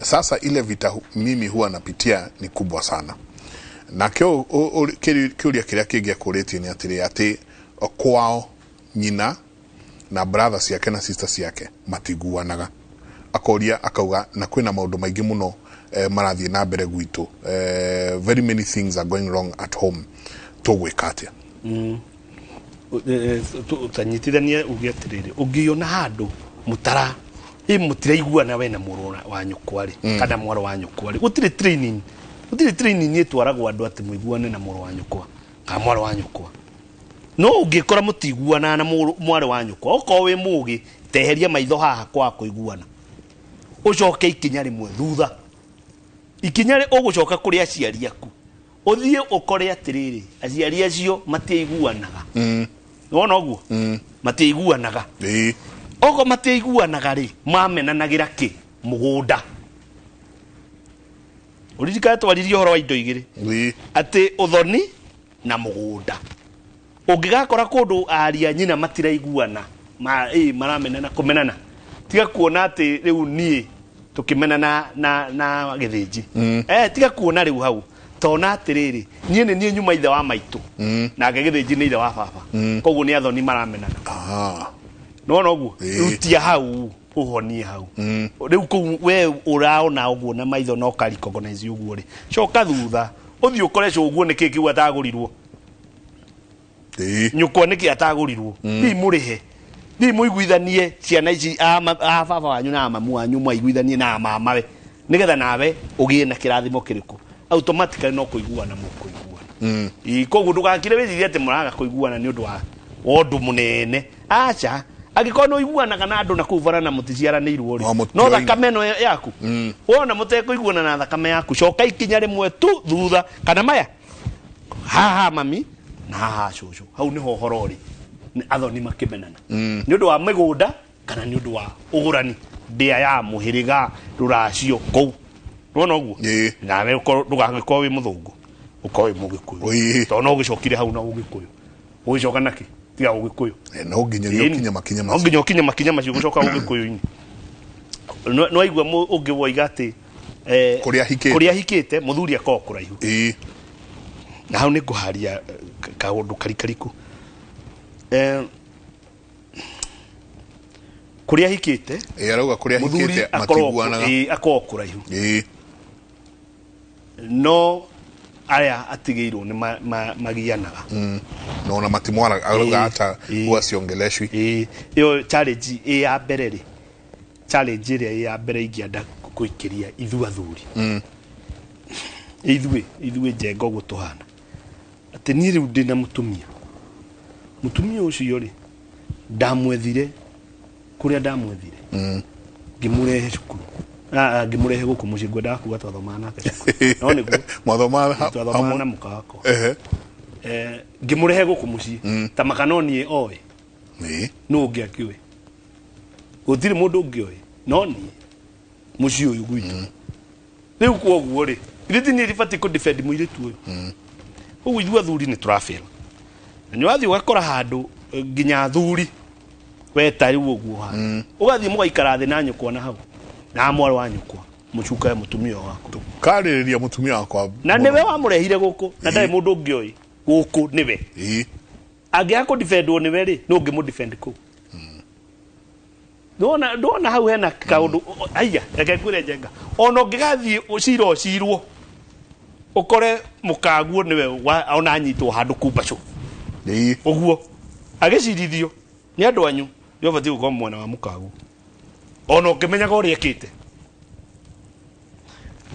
Sasa ile vita mimi huwa napitia ni kubwa sana. Na kio kĩũria kĩrĩa kĩngĩ akũrĩtie nĩ atĩrĩ atĩ kwao nyina na brother ciake na sister ciake matiguanaga. Akoria akauga na kwĩna maũndũ maingĩ mũno marathiĩ na mbere gwitũ. Very many things are going wrong at home. Tũgwĩka atĩa? Tanyitithania uge atĩrĩrĩ, ũngĩona handũ mũtara mũtiraiguana we na mũrũ wa nyũkwa rĩ, kana mwarĩ wa nyũkwa rĩ, gũtirĩ training ĩtwaragwo andũ atĩ mũiguane na mũrũ wa nyũkwa kana mwarĩ wa nyũkwa. No ũngĩkora mũtiguana na mwarĩ wa nyũkwa, okorwo wĩ mũgĩ, teheria maitho haha kwa kũiguana, ũcoke ikinya rĩmwe thutha, ikinya ũgũcoka kũrĩ aciari aku, ũthiĩ ũkore atĩrĩrĩ, aciari acio matiiguanaga. Wona ũguo? Matiiguanaga. Ogo matiiguanaga rĩ, mamenanagĩra kĩ? Mũgũnda. Ũririkane twaririe ũhoro wa indo igĩrĩ, atĩ ũthoni na mũgũnda. Ũngĩgakora kũndũ aria nyina matiraiguana, maramenana kũmenana, tiga kuona atĩ rĩu niĩ tũkĩmenana na gĩthĩnji. Tiga kuona rĩu hau, tona atĩrĩrĩ, niĩ nĩ niĩ nyuma ithe wa maitũ, nake gĩthĩnji nĩ ithe wa baba, koguo nĩ athoni maramenana. Nĩwona ũguo? Rutia hau, ũhonie hau. Rĩu kũu we ũraona ũguo na maitho na ũka recognize ũguo rĩ, coka thutha ũthiĩ ũkore cũguo nĩkĩ kĩu atagũrirwo, nyũkwa nĩkĩ atagũrirwo, thiĩ mũrĩhe, thiĩ mũiguithanie ciana ici a baba wanyu na a mamu wanyu, mwaiguithanie na a mamawe, nĩgetha nawe ũgĩe na kĩrathimo kĩrĩkũ. Automatically no kũiguana mũkũiguana. Koguo ndũgakire wĩcirie atĩ mũraga kũiguana nĩ ũndũ wa ũndũ mũnene. Aca, angĩkorwo nĩ ũiguanaga na andũ na kũu bara na mũticiaranĩirwo rĩ, no thakame ĩno yaku, wona mũtekũiguana na thakame yaku, coka ikinya rĩmwe tu thutha, kana maya haha mami na haha cũcũ, hau nĩho ũhoro ũrĩ. Athoni makĩmenana nĩ ũndũ wa mĩgũnda kana nĩ ũndũ wa ũgũrani, ndĩa ya mũhĩrĩga rũracio kũu. Nĩwona ũguo? Nawe ndũgagĩkorwo wĩ mũthũngũ, ũkorwo wĩ mũgĩkũyũ, tondũ no ũgĩcokire hau na ũgĩkũyũ, ũgĩcoka nakĩ? Tiga ũgĩkũyũ. No nginya ũkinye makinya macio. No nginya ũkinye makinya macio gũcoka ũgĩkũyũ-inĩ. No aigua ũngĩ woiga atĩ kũrĩa ahikĩte mũthuri akorwo kũraihu. Na hau nĩ ngũharia kaũndũ karikariku. Kũrĩa ahikĩte, arauga kũrĩa ahikĩte matiguanaga, akorwo kũraihu, no aya atigĩirwo nĩ magianaga. No na matimwara arauga hata huwa siongeleshwi. Ĩyo challenge ĩ ya mbere rĩ, challenge ĩrĩa ĩ ya mbere ingĩenda kũikĩria ithuĩ athuri, ithuĩ njenga ũguo tũhana, atĩ niĩ rĩu ndĩna mũtumia, mũtumia ũcio rĩ, ndamwethire kũrĩa ndamwethire, ngĩmũrehe cukuru, ngĩmũrehe gũkũ mũciĩ, ngwendaga kuga twathomaga nake cukuru, no nĩguo twathomaga na mũka wakwa, ngĩmũrehe gũkũ mũciĩ, ta maka no niĩ oĩ, nũ ũngĩ akĩũĩ? Gũtirĩ mũndũ ũngĩ oĩ, no niĩ mũciĩ ũyũ gwitũ. Rĩu kwoguo rĩ, ithuĩ ti niĩ ribatiĩ kũ defend mũirĩtu ũyũ. Ũguo ithuĩ athuri nĩ tũrafail. Na nĩ wathiĩ ũgakora handũ nginya athuri weta rĩu ũguo haha, ũgathiĩ mũgaikara thĩ na nyũkwa na hau na mwarĩ wa nyũkwa, mũcukae mũtumia waku, karĩrĩria mũtumia wakwa, na nĩwe wamũrehire gũkũ, na ndarĩ mũndũ ũngĩ oĩ gũkũ nĩwe. Angĩaga kũ defendwo nĩwe rĩ, nũ ũngĩ mũ defend kũu? Ndona hau hena kaũndũ. Aya, reke ngwĩre njenga, ona ũngĩgathiĩ cira ũcirwo, ũkore mũkaguo nĩwe ona anyitwo handũ kumbacũ ũguo agĩcirithio nĩ andũ anyu, nĩ ũbatiĩ gũkorwo mwena wa mũkaguo, ona ũkĩmenyaga ũrĩa ekĩte.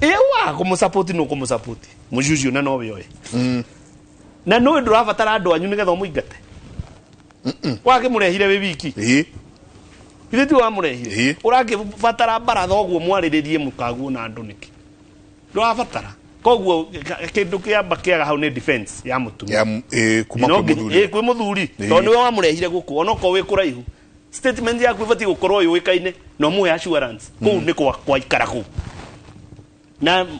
Wa kũmũsupport nĩ ũkũmũsupport mũciĩ ũcio, na nowe oĩ, na nũĩ ndũrabatara andũ anyu nĩgetha ũmũingate. Wakĩmũrehire wĩ wiki, ithuĩ ti wamũrehire, ũrakĩbatara baratha ũguo mwarĩrĩrie mũkaguo na andũ nĩkĩ? Ndũrabatara. Koguo kĩndũ kĩamba kĩaga hau nĩ defense ya mũtumia kuma kwĩ mũthuri, tondũ nĩwe wamũrehire gũkũ, onokorwo wĩ kũraihu, statement yaku ĩbatiĩ gũkorwo yũĩkaine na ũmũhe assurance kũu nĩ kwaikara kũu.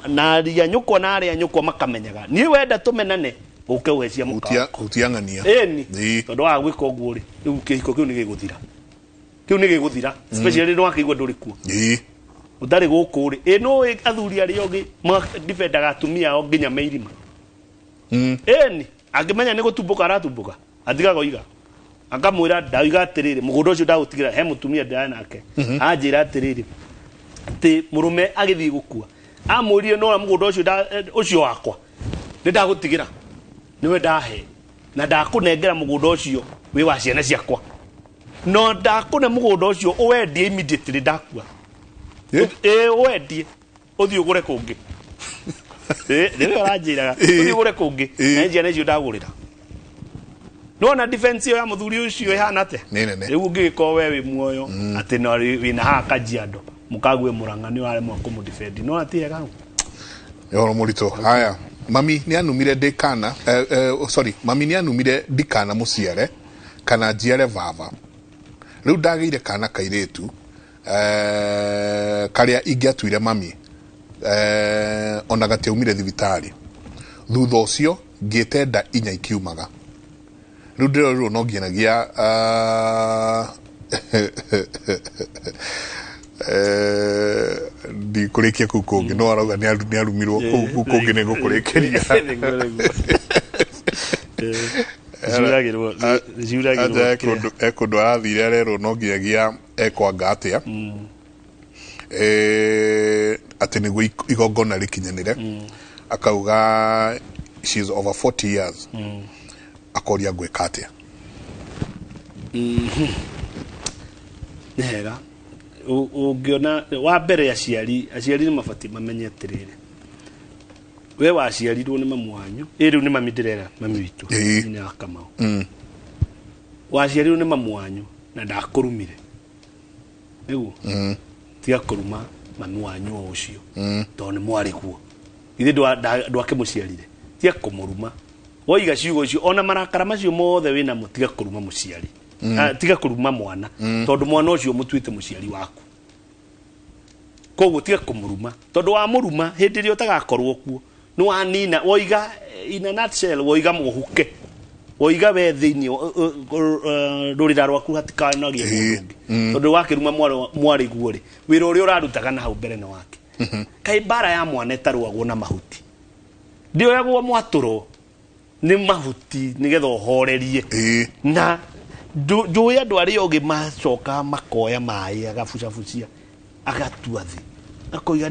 Na aria nyũkwa na arĩa nyũkwa makamenyaga niĩ wenda tũmenane, ũke ũhe cia mũka ũtiang'ania. Ĩni, tondũ waga gwĩka ũguo rĩ, rĩu kĩhiko kĩu nĩ gĩgũthira. Kĩu nĩ gĩgũthira, especially nĩ wakĩigua ndũrĩ kuo. Ũtarĩ gũkũ rĩ, ĩ no athuri arĩa ogĩ defendaga atumia ao nginya meirima. Ĩni angĩmenya nĩ gũtumbũka aratumbũka, atigaga oiga akamwĩra, ndauga atĩrĩrĩ, mũgũnda ũcio ndagũtigĩra he mũtumia ndĩrarĩ nake. Anjĩra atĩrĩrĩ, atĩ mũrũme agĩthiĩ gũkua amwĩrire, nora mũgũnda ũcio ũcio wakwa nĩ ndagũtigĩra, nĩwe ndahe na ndakũnengera mũgũnda ũcio wĩ wa ciana ciakwa, no ndakũne mũgũnda ũcio ũwendie immediately ndakua. Ĩ ũwendie ũthiĩ ũgũre kũngĩ. Nĩwe ũranjĩraga ũthiĩ ũgũre kũngĩ na ciana icio ndagũrĩra. Nona defense ĩyo ya mũthuri ũcio ĩhana atĩa? Nĩ nene. Rĩu ũngĩgĩkorwo we wĩ muoyo atĩ no wĩna haha Kajiado, mũkague Mũrang'a, nĩ ũraremwo kũmũdefend, no ti hega hau. Nĩ ũhoro mũritũ. Haya, mami nĩ anumire ndĩkana, sorry, mami nĩ anumire ndikana mũciare kana njiare baba. Rĩu ndagĩire kana kairĩtu, karĩa ingĩatuire mami, ona gatiaumire thibitarĩ. Thutha ũcio ngĩte nda inya ikiumaga. Rĩu ndĩrorirwo no nginyagia ndikũrĩkia kũu kũngĩ, no arauga nĩ arumirwo kũu kũu kũngĩ nĩ ngũkũrĩkĩria. Ciuragĩrwo ciuragĩrwo. Anja e kũndũ arathire arerwo no nginyagia ekwanga atĩa, atĩ nĩguo igongona rĩkinyanĩre. Akauga she is over 40 years, akoria ngwĩka atĩa. Nĩ hega. Ũngĩona wa mbere, aciari nĩ mabatiĩ mamenye atĩrĩrĩ, we waciarirwo nĩ mamu wanyu, ĩ rĩu nĩ mami ndĩrera, mami witũ, nyina wa Kamau. Waciarirwo nĩ mamu wanyu na ndakũrumire, nĩguo tiga kũruma mami wanyu o ũcio, tondũ nĩ mwarĩ kuo. Ithe ndwakĩmũciarire, tiga kũmũruma. Woiga ciugo icio, ona marakara macio mothe wĩnamo, tiga kũruma mũciari. Ah, tiga kũruma mwana, tondũ mwana ũcio mũtuĩte mũciari waku. Koguo tiga kũmũruma, tondũ wamũruma hĩndĩ ĩrĩa ũtagakorwo kuo nĩ wanina woiga, in a nutshell, woiga mũhuke, woiga we thĩinĩ rũrĩra rwaku hatikanagie mũndũ ũngĩ, tondũ wakĩruma mwarĩ guo rĩ, wĩra ũrĩa ũrarutaga na hau mbere nĩ wake. Kaĩ mbara ya mwana ĩtarũagwo na mahuti? Ndĩoyagwo mwatũro nĩ mahuti nĩgetha ũhorerie. Na njũĩ andũ arĩa ogĩ macoka makoya maĩ, agabucabucia, agatua thĩ, akoiga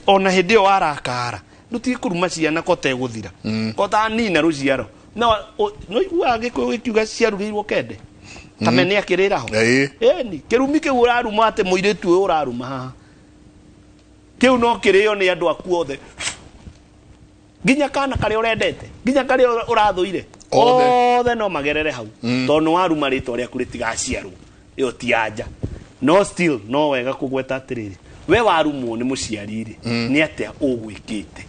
ona hĩndĩ ĩyo warakara ndũtige kũruma ciana kotegũthira kotanina rũciaro. No no iguaga Gĩkũyũ gĩkiuga ciarugĩirwo kende kamene akĩrĩra ho. Ĩni kĩrumi kĩu ũraruma atĩ mũirĩtu ũyũ ũraruma haha, kĩu no kĩrĩo nĩ andũ aku othe, nginya kana karĩa ũrendete, nginya karĩa ũrathũire. Othe. Othe no magerere hau, tondũ nĩ waruma rĩtwa rĩaku rĩtigaciarwo. Ĩyo ti anja, no still no wega kũgweta atĩrĩrĩ, we warumwo nĩ mũciari rĩ, nĩ atĩa ũgwĩkĩte?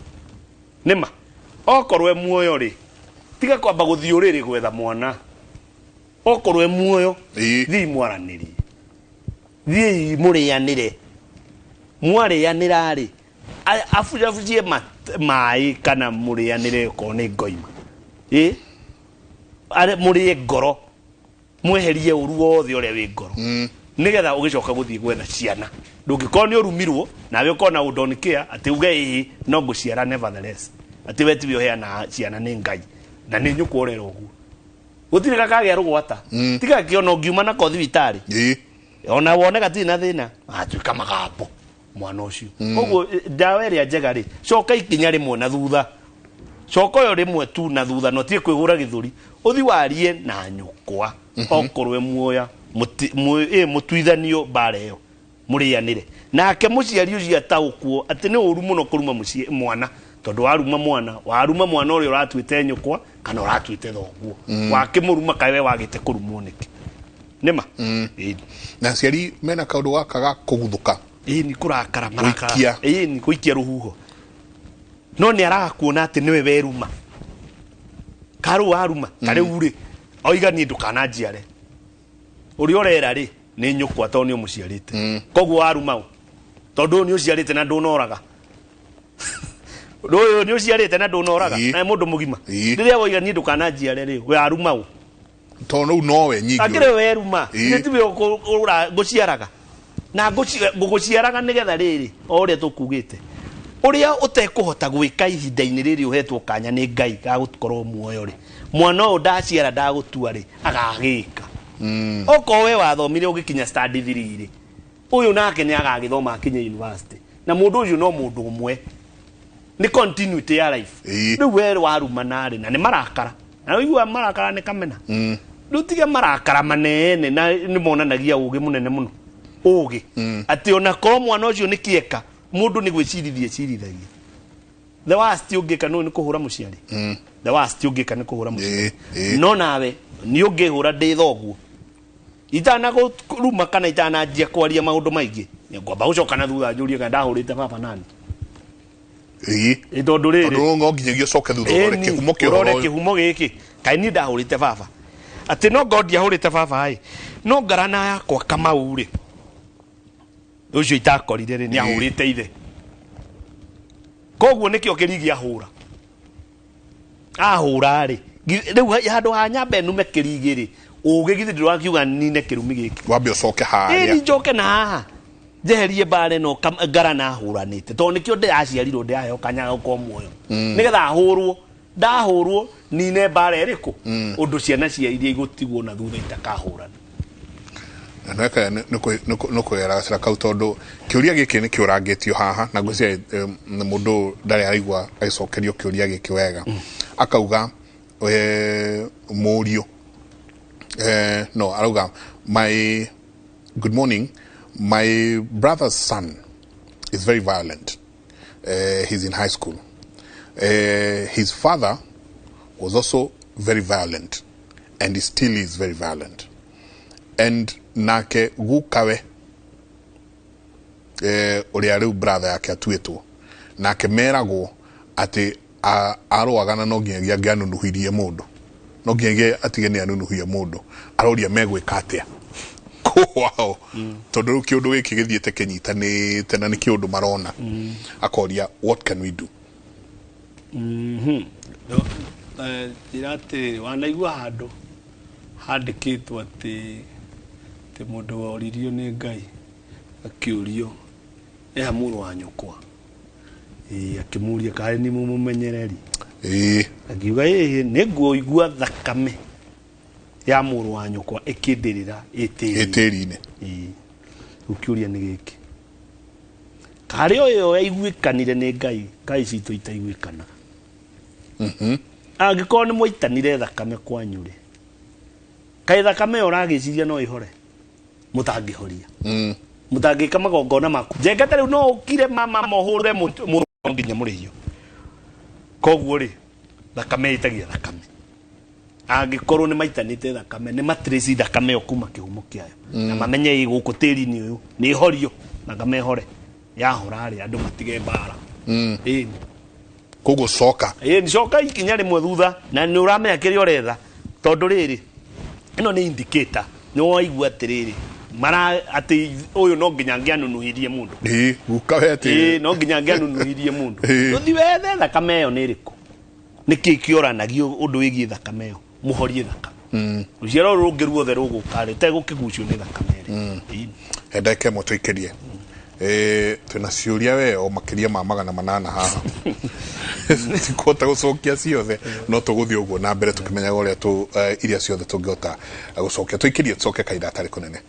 Nĩma okorwo e muoyo rĩ, tiga kwamba gũthiĩ ũrĩrĩ gwetha mwana. Okorwo e muoyo, thiĩ mwaranĩrie, thiĩi mũrĩanĩre. Mwarĩanĩra rĩ, abucabucie maĩ kana mũrĩanĩre, okorwo nĩ ngoima ĩ mũrĩe ngoro, mweherie ũru wothe ũrĩa wĩ ngoro, nĩgetha ũgĩcoka gũthiĩ gwetha ciana ndũngĩkorwo nĩ ũrumirwo nawe ũkona ũ don't care, atĩ uge ĩĩ no ngũciara nevertheless, atĩ we tiwe ũheanaga ciana, nĩ Ngai na nĩ nyũkwa ũrera ũguo, gũtirĩ gakagĩa rũgwata. Tiga kĩona ũngiuma nako thibitarĩ ona wone gatirĩ na thĩna, agatuĩka magambo mwana ũcio. Koguo ndawa ĩrĩa njega rĩ, coka ikinya rĩmwe na thutha, coka ũyũ rĩmwe tu na thutha, no tie kwĩhũra gĩthũri, ũthi warie na nyũkwa. Okorwo e muoya, mũtuithanio mbara ĩyo, mũrĩanĩre nake mũciari ũcio, ataũkwo atĩ nĩ ũru mũno kũruma mũciĩ mwana, tondũ waruma mwana, waruma mwana ũrĩa ũratuĩte nyũkwa kana ũratuĩte thoguo. Wakĩmũruma, kaĩ we wagĩte kũrumwo nĩkĩ? Nĩma. Ĩĩ. Na aciari mena kaũndũ gaka ga kũguthũka. Ĩĩ, nĩ kũrakara marakara. Gũikia. Ĩĩ, nĩ gũikia rũhuho, no nĩ araga kuona atĩ nĩwe weruma. Karũ waruma ta rĩu rĩ, oiga niĩ ndũkananjiare, ũrĩa ũrera rĩ nĩ nyũkwa, tondũ nĩ ũmũciarĩte. Koguo waruma ũ, tondũ ũyũ nĩ ũciarĩte na ndũnoraga, ũyũ nĩ ũciarĩte na ndũnoraga, na mũndũ mũgima. Rĩrĩa woiga niĩ ndũkananjiare rĩ, we aruma ũ? Tondũ rĩu nowe nyingĩ. Akĩrĩ weruma. Ĩĩ. Nĩ tiwe ngũciaraga na ngũgũciaraga nĩgetha rĩrĩ o ũrĩa tũkugĩte ũrĩa ũtekũhota gwĩka ihinda-inĩ rĩrĩ ũhetwo kanya nĩ Ngai gagũkorwo muoyo rĩ, mwana ũyũ ndaciara ndagũtua rĩ, agagĩka. Okorwo we wathomire ũgĩkinya standard 3 rĩ, ũyũ nake nĩ agagĩthoma akinye university, na mũndũ ũcio no mũndũ ũmwe, nĩ continuity ya life. Ĩĩ. Rĩu we warumana rĩ, na nĩ marakara, na ũigua marakara nĩ kamena. Rĩu tige marakara manene, na nĩ monanagia ũgĩ mũnene mũno, ũgĩ atĩ ona korwo mwana ũcio nĩ kĩeka, mũndũ nĩ gwĩcirithia ecirithagia. The worst ũngĩka nĩ kũhũra mũciari. The worst ũngĩka nĩ kũhũra mũciari. Ĩĩ, ĩĩ. No nawe nĩ ũngĩhũra ndĩ thoguo itanagũruma kana itananjia kwaria maũndũ maingĩ, ngwamba gũcoka na thutha njũrie kana ndahũrĩte baba nani. Ĩĩ. Ĩ tondũ rĩrĩ, Tondũ no nginyagia ũcoke thutha ũrore Ĩni, kĩhumo kĩa ũrore ũhoro ũyũ. kĩhumo gĩkĩ, kaĩ niĩ ndahũrĩte baba atĩ no ngorwo ndiahũrĩte baba ĩ, no ngarana yakwa Kamau rĩ, ũcio itakorire rĩ, nĩ ahũrĩte ithe, koguo nĩkĩo kĩrigi ahũra ahũra rĩ, rĩu handũ ha nyambe nume kĩrigi rĩ, ũgĩ githĩ ndĩrakiuga nine kĩrumi gĩkĩ. Wambe ũcoke Ĩni harĩa. njoke na haha njeherie mbara ĩno ngarana ahũranĩte, tondũ nĩkĩo ndĩraciarirwo ndĩraheo kanya ga gũkorwo muoyo, nĩgetha ahũrwo, ndahũrwo nine mbara ĩrĩkũ, ũndũ ciana cia iria igũtigwo na thutha itakahũrana. Na nĩweka nĩ kũgera gacĩra kau, tondũ kĩũria gĩkĩ nĩ kĩũrangĩtio haha, na ngwĩciria mũndũ ndarĩ araigua agĩcokerio kĩũria gĩkĩ wega. Akauga mũriũ no arauga, my good morning, my brother's son is very violent. He's in high school. His father was also very violent and he still is very violent, and nake gukawe ũrĩa rĩu brother yake atuĩtwo nake meragwo atĩ arũaga na no nginyagia angĩanunuhirie mũndũ, no nginyagia atige nĩ anunuhia mũndũ. Aroria megwĩka atĩa kwao, tondũ rĩu kĩũndũ gĩkĩ gĩthiĩte kĩnyitanĩte na nĩ kĩũndũ marona. Akoria, what can we do? Njĩra atĩrĩrĩ, wanaigua handũ handĩkĩtwo atĩ mũndũ woririo nĩ Ngai akĩũrio eha mũrũ wa nyũkwa, ĩĩ, akĩmũria karĩ nĩ mũmũmenyereri. Ĩĩ. Akiuga ĩĩ, nĩ nguoigua thakame ya mũrũ wa nyũkwa ĩkĩndĩrĩra ĩtĩri-inĩ. Ĩtĩri-inĩ. Ĩĩ. Rĩu kĩũria nĩ gĩkĩ, karĩ ũyũ yaiguĩkanire nĩ Ngai, kaĩ citũ itaiguĩkanaga? Angĩkorwo nĩ mwaitanire thakame kwanyu rĩ, kaĩ thakame ĩyo ũragĩciria no ĩhore? Mũtangĩhoria, mũtangĩka magongona maku njenga ta rĩu no ũkire mama mohũre mũndũ nginya mũrĩhio. Koguo rĩ, thakame ĩtagia thakame. Angĩkorwo nĩ maitanĩte thakame, nĩ matrace thakame ĩyo kuma kĩhumo kĩayo, na mamenye ĩ gũkũ tĩri-inĩ ũyũ, nĩ ĩhorio thakame ĩhore. Yahora rĩ, andũ matige mbara. Ĩni. Koguo coka. Ĩni, coka ikinya rĩmwe thutha, na nĩ ũramenya kĩrĩa ũretha, tondũ rĩrĩ, ĩno nĩ indicator, nĩ waigua atĩrĩrĩ, mara atĩ ũyũ no nginya angĩanunuhirie mũndũ. Ĩĩ, gukawe atĩ Ĩĩ, no nginya angĩanunuhirie mũndũ. Ĩĩ. Ũthiĩ wethe thakame ĩyo nĩ ĩrĩkũ, nĩkĩ kĩoranagio ũndũ wĩgiĩ thakame ĩyo, mũhorie thakame. Rũciaro rũrũ rũngĩ ruothe rũgũka rĩ, ũtegũkĩgucio nĩ thakame rĩ. Ĩĩ. He ndagĩka ĩmwe tũikĩrie. Twĩna ciũria we o makĩria ma 800 haha, tikũhota gũcokia ciothe, no tũgũthiĩ ũguo na mbere tũkĩmenyaga ũrĩa iria ciothe tũngĩhota gũcokia. Tũikĩrie, tũcoke kahinda gatarĩ kũnene.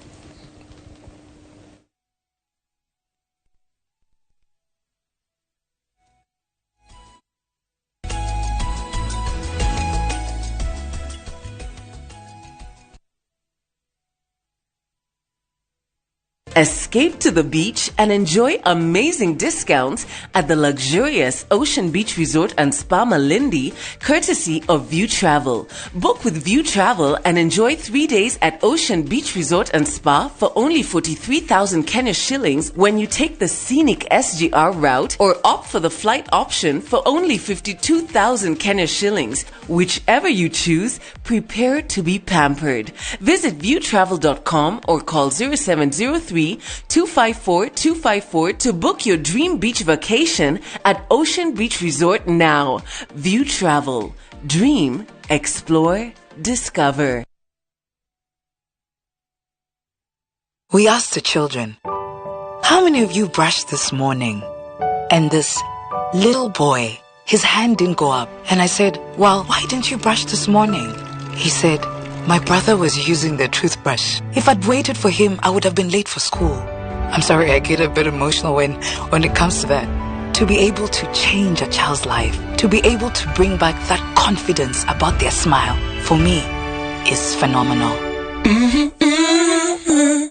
Escape to the beach and enjoy amazing discounts at the luxurious Ocean Beach Resort and Spa Malindi, courtesy of View Travel. Book with View Travel and enjoy 3 days at Ocean Beach Resort and Spa for only 43,000 Kenya shillings when you take the scenic SGR route, or opt for the flight option for only 52,000 Kenya shillings. Whichever you choose, prepare to be pampered. Visit viewtravel.com or call 0703 254 254 to book your dream beach vacation at Ocean Beach Resort now. View Travel. Dream, explore, discover. We asked the children, how many of you brushed this morning? And this little boy, his hand didn't go up. And I said, well, why didn't you brush this morning? He said, my brother was using the toothbrush. If I'd waited for him, I would have been late for school. I'm sorry, I get a bit emotional when it comes to that. To be able to change a child's life, to be able to bring back that confidence about their smile, for me, is phenomenal. Mm-hmm, mm-hmm.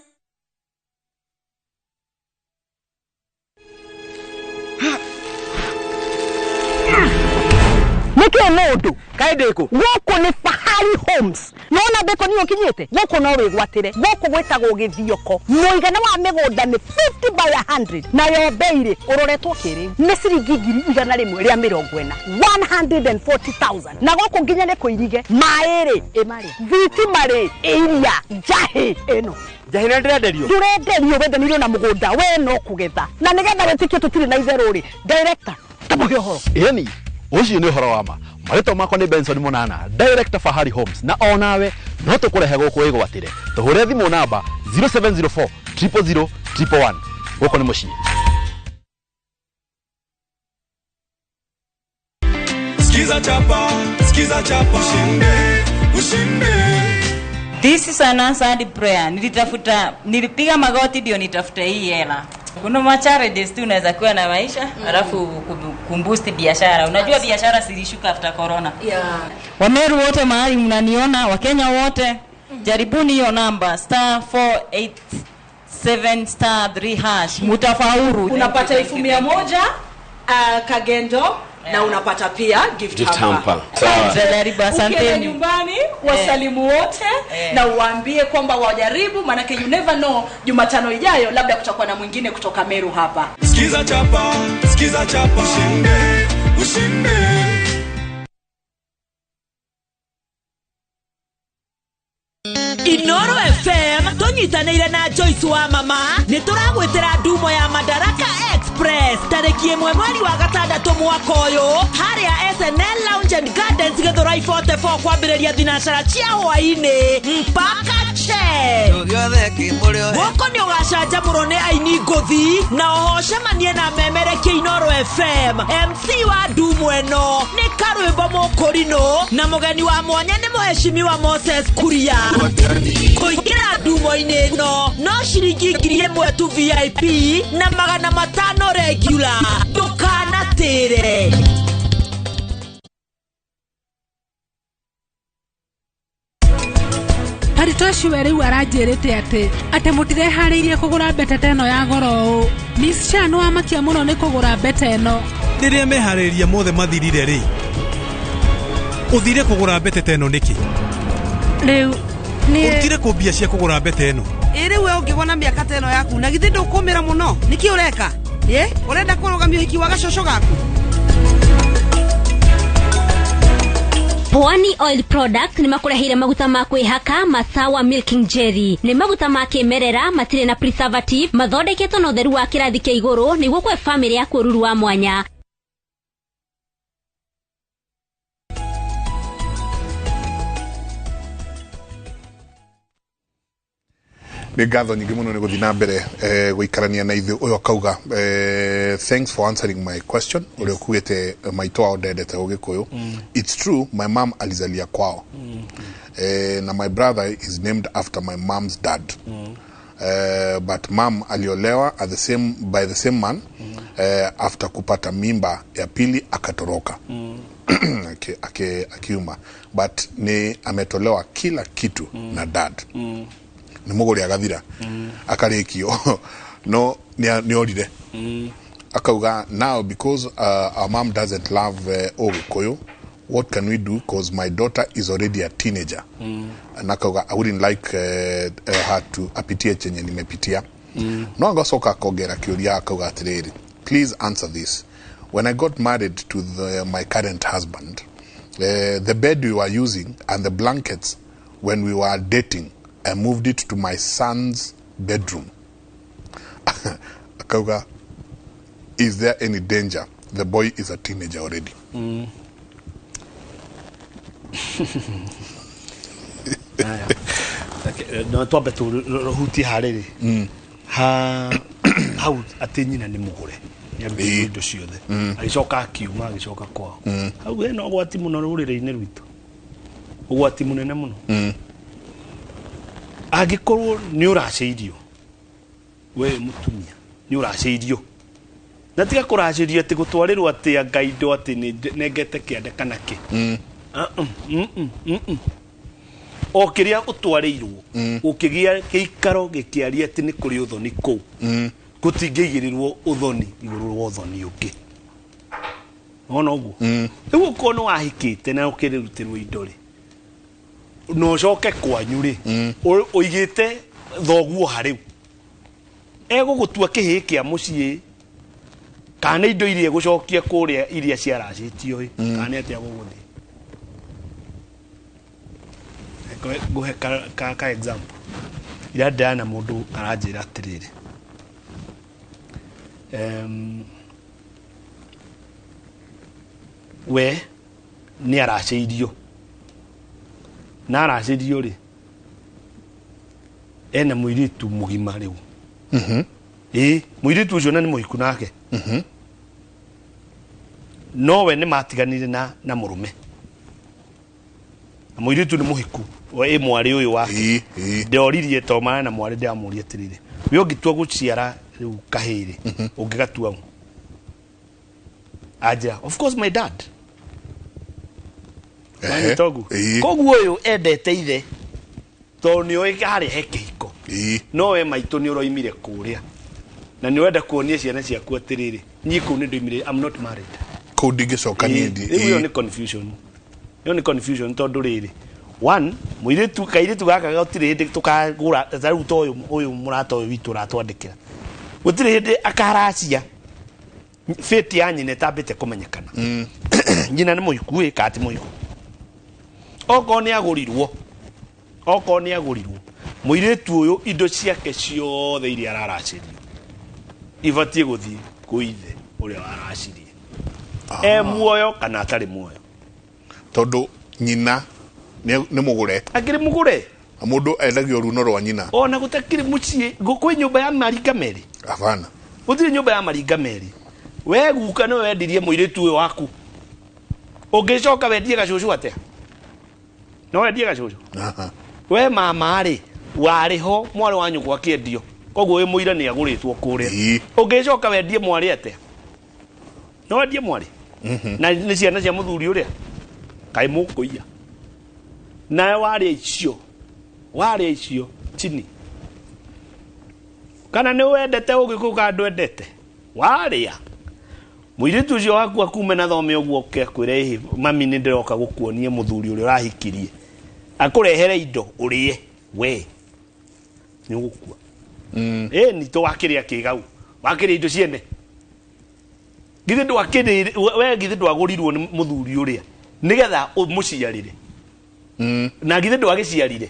Nĩkĩ mũndũ kaĩ gũkũ nĩ Fahari Homes nona mbeko niyo kinyĩte gũkũ no wĩgwatĩre gũkũ gwĩtagwo gĩthioko mũigana wa mĩgũnda nĩ 50 by 100 nayo bei rĩ ũroretwo kĩrĩu nĩ ciringi 140,000 140,000 na gũkũ nginya nĩ kũirige maĩ rĩ ĩmarĩ thitima rĩ iria njahĩ ĩno njahĩ nĩ ndĩrenderio ndũrenderio wendanĩirio na mũgũnda we no kũgetha na nĩgetha wĩtĩkie tũtirĩ na itherũ rĩ director tamũhe ũhoro ĩni ucio nĩ ũhoro wa ma marĩtwa makwa nĩ Benson Monana director Fahari Homes na onawe no tũkũrehe gũkũ wĩgwatĩre tũhũre thimũ namba 0704 000 111 gũkũ nĩ mũciĩ. Skiza chapa, skiza chapa, ushinde, ushinde. This is an answered prayer. Nilitafuta, nilipiga magoti ndio nitafute hii hela. Kuna ma challenges tu unaweza kuwa na maisha, alafu kumboost biashara. Unajua biashara zilishuka after corona. Yeah. Wameru wote mahali mnaniona, Wakenya wote, jaribuni hiyo namba *487*3# mutafaulu. Unapata 100,000 kagendo. Na unapata pia gift hamper. Ukienda nyumbani wasalimu wote na uwaambie kwamba wajaribu, manake you never know, Jumatano ijayo labda kutakuwa na mwingine kutoka Meru hapa. Skiza chapa, skiza chapa, ushinde, ushinde. Inoro FM tonyitanĩire na Joyce wa mama nĩ tũragwĩtĩra ndumo ya Madaraka Express tarĩki 1 mweri wa 6 mwaka ũyũ harĩa SNL Lounge and Gardens Githurai 44 kwambĩrĩria thinacara cia hwaĩ-inĩ mpaka che gũkũ nĩ ũgacanjamũrwo nĩ aini ngũthi na oho ũcemanie na memerekia Inoro FM. MC wa ndumo ĩno nĩ Karwĩmbo Mũkũrinũ na mũgeni wa mwanya nĩ mũheshimiwa Moses Kuria. Kũingĩra ndumo-inĩ ĩno no ciringi 1,000 tu VIP na 500 regular. Ndũkanatĩre. Paritoshi we rĩu aranjĩrĩte atĩ mũtireharĩirie kũgũra mbete ta ĩno ya goro ũũ. Miss Shan wamakia mũno nĩ kũgũra mbete ĩno. Rĩrĩa meharĩria mothe mathirire rĩ, ũthire kũgũra mbete ta ĩno nĩkĩ? Rĩu ũrutire kũ mbia cia kũgũra mbete ĩno? Ĩ rĩu we ũngĩgwa mĩaka ta ĩno yaku na githĩ ndũkũmĩra mũno? Nĩkĩ ũreka? Ĩ ũrenda kũrũgamia ũhiki wa gacoco gaku? Pwani Oil Products nĩ makũreheire maguta ma kwĩhaka Masawa Milking Jelly. Nĩ maguta ma kĩmerera matirĩ na preservative, mathondeketwo na ũtheru wa kĩrathi kĩa igũrũ nĩguo kũhe famĩlĩ yaku ũruru wa mwanya. Nĩ ngatho nyingĩ mũno nĩ gũthiĩ na mbere gũikarania na ithuĩ. Ũyũ akauga thanks for answering my question. Ũrĩa ũkuĩte maitũ wao ndendete Ũgĩkũyũ. It's true, my mom alizalia kwao. Na my brother is named after my mom's dad. But mom aliolewa at the same, by the same man. After kupata mimba ya pili akatoroka. Akiuma. But ni ametolewa kila kitu na dad. Nĩ mũgũri agathira akarĩkio no nĩ orire akauga now because our mom doesn't love Ũgĩkũyũ, what can we do, cause my daughter is already a teenager. Na akauga I wouldn't like her to apitie chenye nimepitia. No agacoka akongera kĩũria akauga atĩrĩrĩ, please answer this. When I got married to my current husband, the bed we were using and the blankets when we were dating, I moved it to my son's bedroom. Akauga, is there any danger? The boy is a teenager already. No twambe tũhutie harĩrĩ ha hau atĩ nyina nĩ mũgũre, nĩarutĩirwo indo ciothe, agĩcoka akiuma, agĩcoka kwao. Hau hena ũgwati mũno rũrĩrĩ-inĩ rwitũ, ũgwati mũnene mũno. Angĩkorwo nĩ ũracĩirio, we mũtumia nĩ ũracĩirio, na tiga kũracĩrio atĩ gũtwarĩrwo atĩ anga indo atĩ nĩ nengete kĩande kana kĩ. O kĩrĩa ũtwarĩirwo ũkĩgĩa gĩikaro gĩkĩaria atĩ nĩ kũrĩ ũthoni kũu, gũtingĩigĩrĩrwo ũthoni igũrũ wa ũthoni ũngĩ. Wona ũguo? Rĩu ũkorwo nĩ wahikĩte na ũkĩrutĩrwo indo rĩ, na ũcoke kwanyu rĩ, ũigĩte thoguo harĩu, egũgũtua kĩhĩĩ kĩa mũciĩ kana indo iria egũcokia kũrĩa iria ciaracĩtio ĩ, kana nĩ atĩa gũgũthiĩ? Ngũhe ka example. Ira ndĩrana mũndũ aranjĩra atĩrĩrĩ, we nĩ aracĩirio, na aracĩirio rĩ, ena mũirĩtu mũgima rĩu. Ĩ mũirĩtu ũcio na nĩ mũhiku nake, no we nĩ matiganire na mũrũme, na mũirĩtu nĩ mũhiku ĩ mwarĩ ũyũ wake. Ndoririe to mara na mwarĩ, ndĩramũria atĩrĩrĩ, we ũngĩtua gũciara rĩu kahĩĩ rĩ, ũngĩgatua ũ? Anjĩra, of course my dad. Wanyita ũguo? Koguo ũyũ endete ithe tondũ nĩ oĩ harĩa he kĩhiko, no we maitũ nĩ ũroimire kũrĩa na nĩ ũrenda kuonia ciana ciaku atĩrĩrĩ, niĩ kũu nĩ ndoimire, I'm not married. Kũu ndingĩcoka niĩ. Rĩu ĩyo nĩ confusion, ĩyo nĩ confusion, tondũ rĩrĩ, one, mũirĩtu kairĩtu gaka gũtirĩ hĩndĩ tũkagũra ta rĩu ta ũyũ mũrata ũyũ witũ ũratwandĩkĩra, gũtirĩ hĩndĩ akaracia fate ya nyina ĩtambĩte kũmenyekana. Nyina nĩ mũhiku ĩ kana ti mũhiku? Okorwo nĩ agũrirwo, okorwo nĩ agũrirwo, mũirĩtu ũyũ indo ciake ciothe iria araracĩrio ibatiĩ gũthiĩ kwĩ ithe ũrĩa waracirie, e muoyo kana atarĩ muoyo. Tondũ nyina nĩ mũgũre. Akĩrĩ mũgũre. Na mũndũ endagio runo rwa nyina. Ona gũtakĩrĩ mũciĩ kwĩ nyũmba ya maringa merĩ. Hapana. Gũtirĩ nyũmba ya maringa merĩ. We guka nĩwe wendirie mũirĩtu ũyũ waku, ũngĩcoka wendie gacũcũ atĩa? No wendie gacũcũ? We mama rĩ, warĩ ho mwarĩ wa nyũkwa akĩendio, koguo wĩ mũira nĩ agũrĩtwo kũrĩa. Ũngĩcoka wendie mwarĩ atĩa? No wendie mwarĩ? Na nĩ ciana cia mũthuri ũrĩa kaĩ mũkũiya nawe warĩa icio, warĩa icio chini, kana nĩ wendete ũgĩkũyũ kana ndwendete, warĩa mũirĩtu ũcio waku akume na thome ũguo oke akwĩre, ĩhĩ mami, nĩ ndĩroka gũkuonia mũthuri ũrĩa ũrahikirie, akũrehere indo ũrĩe, we nĩ ũgũkua. Ĩ nitũ wakĩrĩa kĩgau, wakĩrĩa indo ciene, githĩ ndwakĩrĩ we, githĩ ndwagũrirwo nĩ mũthuri ũrĩa nĩgetha ũmũciarĩre? Na githĩ ndwagĩciarire?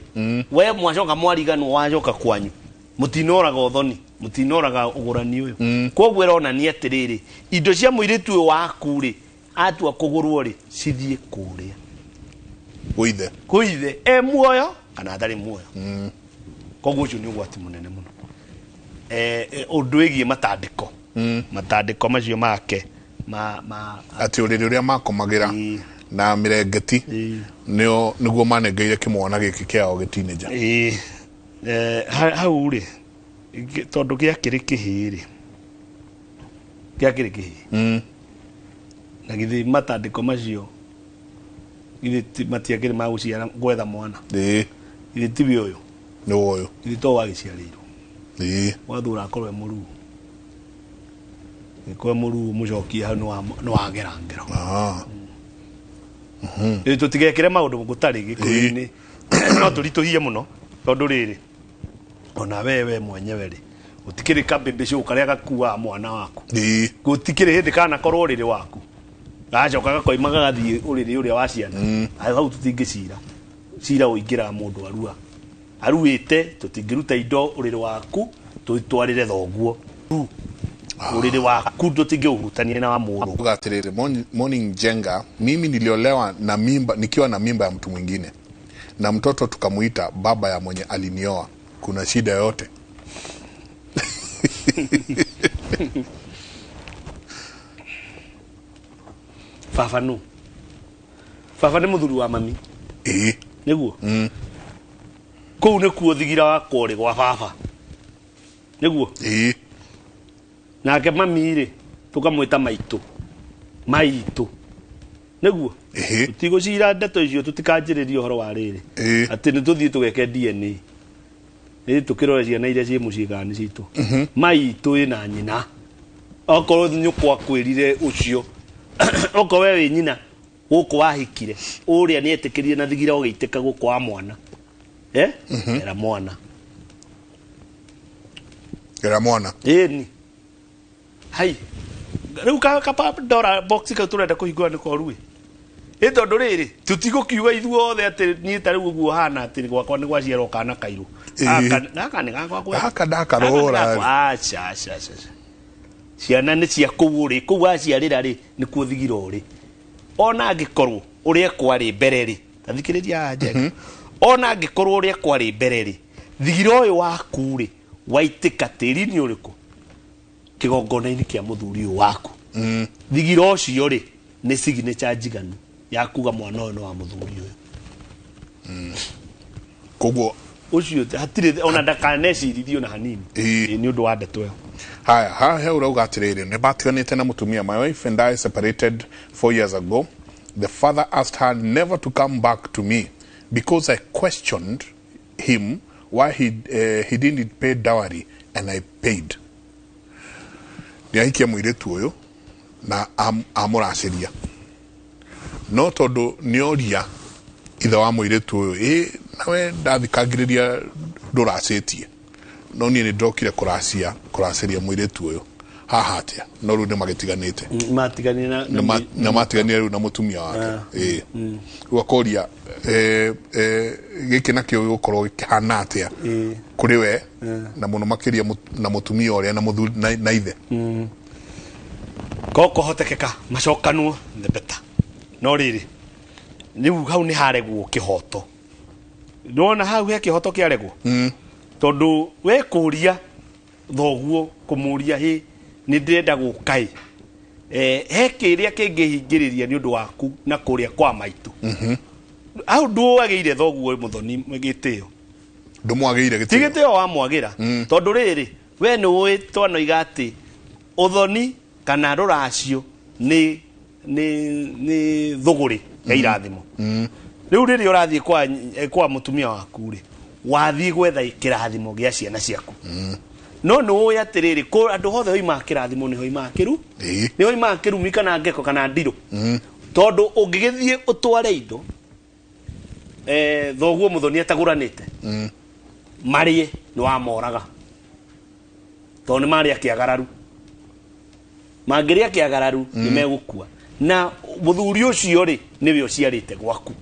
We mwacoka mwariganwo, wacoka kwanyu mũtinoraga ũthoni, mũtinoraga ũgũrani ũyũ. Koguo ĩronania atĩrĩrĩ, indo cia mũirĩtu ũyũ waku rĩ, atua kũgũrwo rĩ, cithiĩ kũrĩa Kwĩ ithe. Kwĩ ithe, e muoyo kana atarĩ muoyo. Koguo ũcio nĩ ũgwati mũnene mũno. Ũndũ wĩgiĩ matandĩko, matandĩko macio make ma Atĩ ũrĩrĩ ũrĩa makomagĩra na mĩrengeti nĩo nĩguo manengeire kĩmwana gĩkĩ kĩao gĩtinĩnja. Ĩĩ. Hau rĩ, tondũ gĩakĩrĩ kĩhĩĩ rĩ, gĩakĩrĩ kĩhĩĩ, na githĩ matandĩko macio githĩ matiakĩrĩ ma gũciara gwetha mwana? Githĩ tiwe ũyũ? Nĩ ũyũ. Githĩ to wagĩciarĩirwo? Wathura akorwo e mũruu, gĩkorwo e mũruu, mũcokie hau nĩ wagera ngero. Ĩ tũtigekĩre maũndũ gũtarĩ gĩkũyũ-inĩ, no tũritũhie mũno, tondũ rĩrĩ, ona we mwenyewe rĩ, gũtikĩrĩ kabĩbĩ cũ karĩa gakuaga mwana waku, gũtikĩrĩ hĩndĩ kana korwo ũrĩrĩ waku gacoka gakoima gagathiĩ ũrĩrĩ ũrĩa wa ciana. Hau tũtingĩcira cira ũingĩraga mũndũ arua aruĩte, tũtingĩruta indo ũrĩrĩ waku tũtwarĩre thoguo. Ũrĩrĩ waku tũtingĩũhutania na wa mũrũ. Uga atĩrĩrĩ, morning Njenga, mimi niliolewa na mimba nikiwa na mimba ya mtu mwingine. Na mtoto tukamuita baba ya mwenye alinioa. Kuna shida yoyote? Baba nũ? Baba nĩ mũthuri wa mami. Ĩĩ. Nĩguo? Kũu nĩkuo thigira wakwa ũrĩ gwa baba. Nĩguo? Ĩĩ. Nake mami rĩ, tũkamwĩta maitũ. Maitũ. Nĩguo? Tũtigũcira ndeto icio tũtikanjĩrĩrie ũhoro wa rĩrĩ. Atĩ nĩ tũthiĩ tũgeke DNA. Ĩ tũkĩrore ciana iria ciĩ mũciĩ kana nĩ citũ. Maitũ ĩna nyina. Okorwo nyũkwa akwĩrire ũcio, okorwo we wĩ nyina, gũkũ wahikire, ũrĩa nĩ etĩkĩrire na thigira ũgĩitĩka gũkũ wa mwana. Era mwana. Era mwana. Ĩni. Hai. Rĩu ka Pandora box kau tũrenda kũhingũra nĩ koru ĩ. Ĩ tondũ rĩrĩ, tũtigũkiuga ithuothe atĩ niĩ ta rĩu ũguo hana atĩ gwakwa nĩ gwaciarwo kana kairũ. Gaka nĩ gakwa kwega. Gaka ndakarora. Aca, aca, aca. Ciana nĩ cia kũu ũrĩ, kũu waciarĩra rĩ, nĩkuo thigira ũrĩ. Ona angĩkorwo ũrĩa kwarĩ mbere rĩ, ta thikĩrĩria haha Njenga. Ona angĩkorwo ũrĩa kwarĩ mbere rĩ, thigira ũyũ waku rĩ, waitĩka tĩri-inĩ ũrĩkũ? Kĩgongona-inĩ kĩa mũthuri ũyũ waku. Thigira ũcio rĩ, nĩ signature njiganu ya kuga mwana ũyũ nĩ wa mũthuri ũyũ. Koguo ũcio hatirĩ ona ndakanecirithio na hanini. Nĩ ũndũ wa ndeto ĩyo. Haya, haha he ũrauga atĩrĩrĩ, nĩ matiganĩte na mũtumia. My wife and I separated 4 years ago. The father asked her never to come back to me because I questioned him why he didn't pay dowry and I paid. Nĩ ahikia mũirĩtu ũyũ na amũracĩria. No tondũ nĩ oria ithe wa mũirĩtu ũyũ, ĩ nawe ndathikangĩrĩria ndũracĩtie. No niĩ nĩ ndokire kũracĩria mũirĩtu ũyũ. Haha atĩa? No rĩu nĩ magĩtiganĩte. Matiganire na Na matiganire rĩu na mũtumia wake. Ĩ. Rĩu akoria gĩkĩ nakĩo gĩgũkorwo gĩkĩhana atĩa kũrĩ we na mũno makĩria na mũtumia ũrĩa na mũthuri na ithe. Ko kũhotekeka macokanwo the better. No rĩrĩ, rĩu hau nĩ haregwo kĩhoto. Nĩwona hau he kĩhoto kĩaregwo? Tondũ we kũria thoguo kũmũria hĩ nĩ ndĩrenda gũka ĩ. He kĩrĩa kĩngĩhingĩrĩria nĩ ũndũ waku na kũrĩa kwa maitũ. Hau ndũagĩire thoguo mũthoni gĩtĩo. Ndũmwagĩire gĩtĩo. Ti gĩtĩo wamwagĩra. Tondũ rĩrĩ, we nĩ ũĩ twanoiga atĩ ũthoni kana rũracio nĩ thũgũrĩ ya irathimo. Rĩu rĩrĩa ũrathiĩ kwa mũtumia waku rĩ, wathiĩ gwetha kĩrathimo gĩa ciana ciaku. No nĩ ũĩ atĩrĩrĩ, andũ othe hoimaga kĩrathimo nĩ hoimaga kĩru. Nĩ hoimaga kĩrumi kana ngeko kana ndirũ. Tondũ ũngĩgĩthiĩ ũtware indo, thoguo mũthoni atagũranĩte, marĩe nĩ wamoraga. Tondũ nĩ marĩa kĩagararu. Mangĩrĩa kĩagararu nĩ megũkua. Na mũthuri ũcio rĩ, nĩwe ũciarĩte gwaku.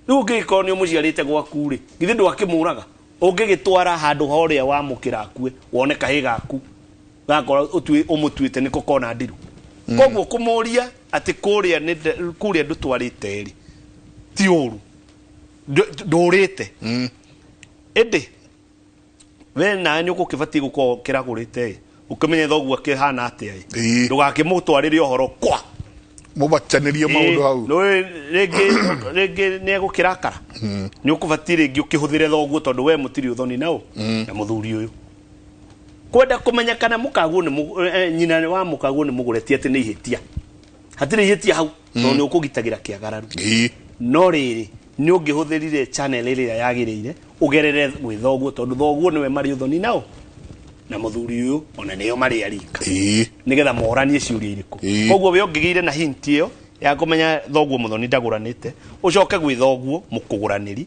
Rĩu ũngĩgĩkorwo nĩ ũmũciarĩte gwaku rĩ, githĩ ndwakĩmũraga? Ũngĩgĩtwara handũ horĩa wamũkĩra akue, wone kahĩ gaku, gakora ũmũtuĩte nĩko kona ndirũ. Koguo kũmũria atĩ kũrĩa kũrĩa ndũtwarĩte rĩ, ti ũru. Ndũrĩte. Ĩndĩ, we nawe nĩ ũgũkĩbatiĩ gũkorwo ũkĩragũrĩte ĩ, ũkĩmenye thoguo akĩhana atĩa ĩ. Ndũgakĩmũtwarĩre ũhoro kwa. Mũbacanĩrie maũndũ hau. Nĩ rĩngĩ nĩ egũkĩrakara. Nĩ ũkũbatiĩ rĩngĩ ũkĩhũthĩre thoguo tondũ we mũtirĩ ũthoni nao na mũthuri ũyũ. Kwenda kũmenya kana mũkaguo nĩ nyina wa mũkaguo nĩ mũgũre ti atĩ nĩ ihĩtia. Hatirĩ ihĩtia hau tondũ nĩ ũkũgitagĩra kĩagararu. No rĩrĩ, nĩ ũngĩhũthĩrire channel ĩrĩa yagĩrĩire ũgerere gwĩ thoguo tondũ thoguo nĩwe marĩ ũthoni nao na mũthuri ũyũ ona nĩo marĩ arika. Nĩgetha moranie ciũria irĩkũ. Koguo we ũngĩgĩire na hint ĩyo ya kũmenya thoguo mũthoni ndagũranĩte, ũcoke gwĩ thoguo mũkũgũranĩri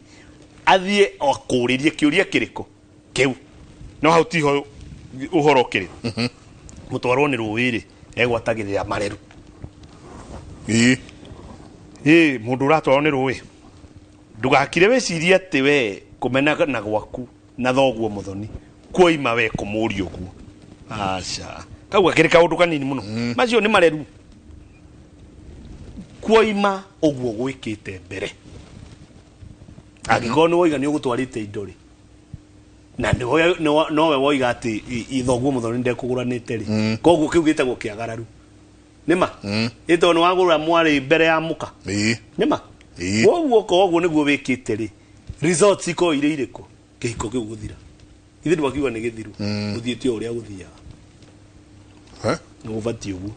athiĩ akũrĩrie kĩũria kĩrĩkũ kĩu. No hau tiho ũhoro ũkĩrĩ. Mũtwarwo nĩ rũĩ rĩ, egwatagĩrĩra mareru. Ĩ mũndũ ũratwarwo nĩ rũĩ, ndũgakire wĩcirie atĩ we kũmena na gwaku na thoguo mũthoni kuoima we kũmũria ũguo. Aca. Kau gakĩrĩ kaũndũ kanini mũno. Macio nĩ mareru. Kuoima ũguo gwĩkĩte mbere. Angĩkorwo nĩ woiga nĩ ũgũtwarĩte indo rĩ, na nowe woiga atĩ ithoguo mũthoni ndekũgũranĩte rĩ, koguo kĩu gĩtagwo kĩagararu. Nĩma ĩ tondũ nĩ wagũra mwarĩ mbere ya mũka. Nĩma koguo okorwo ũguo nĩguo wĩkĩte rĩ, results ikorwo irĩ irĩkũ? Kĩhiko kĩu gũthira. Ithuĩ ndwakiuga nĩ gĩthiru, gũthiĩte o ũrĩa gũthiaga. Nĩ gũbatiĩ ũguo.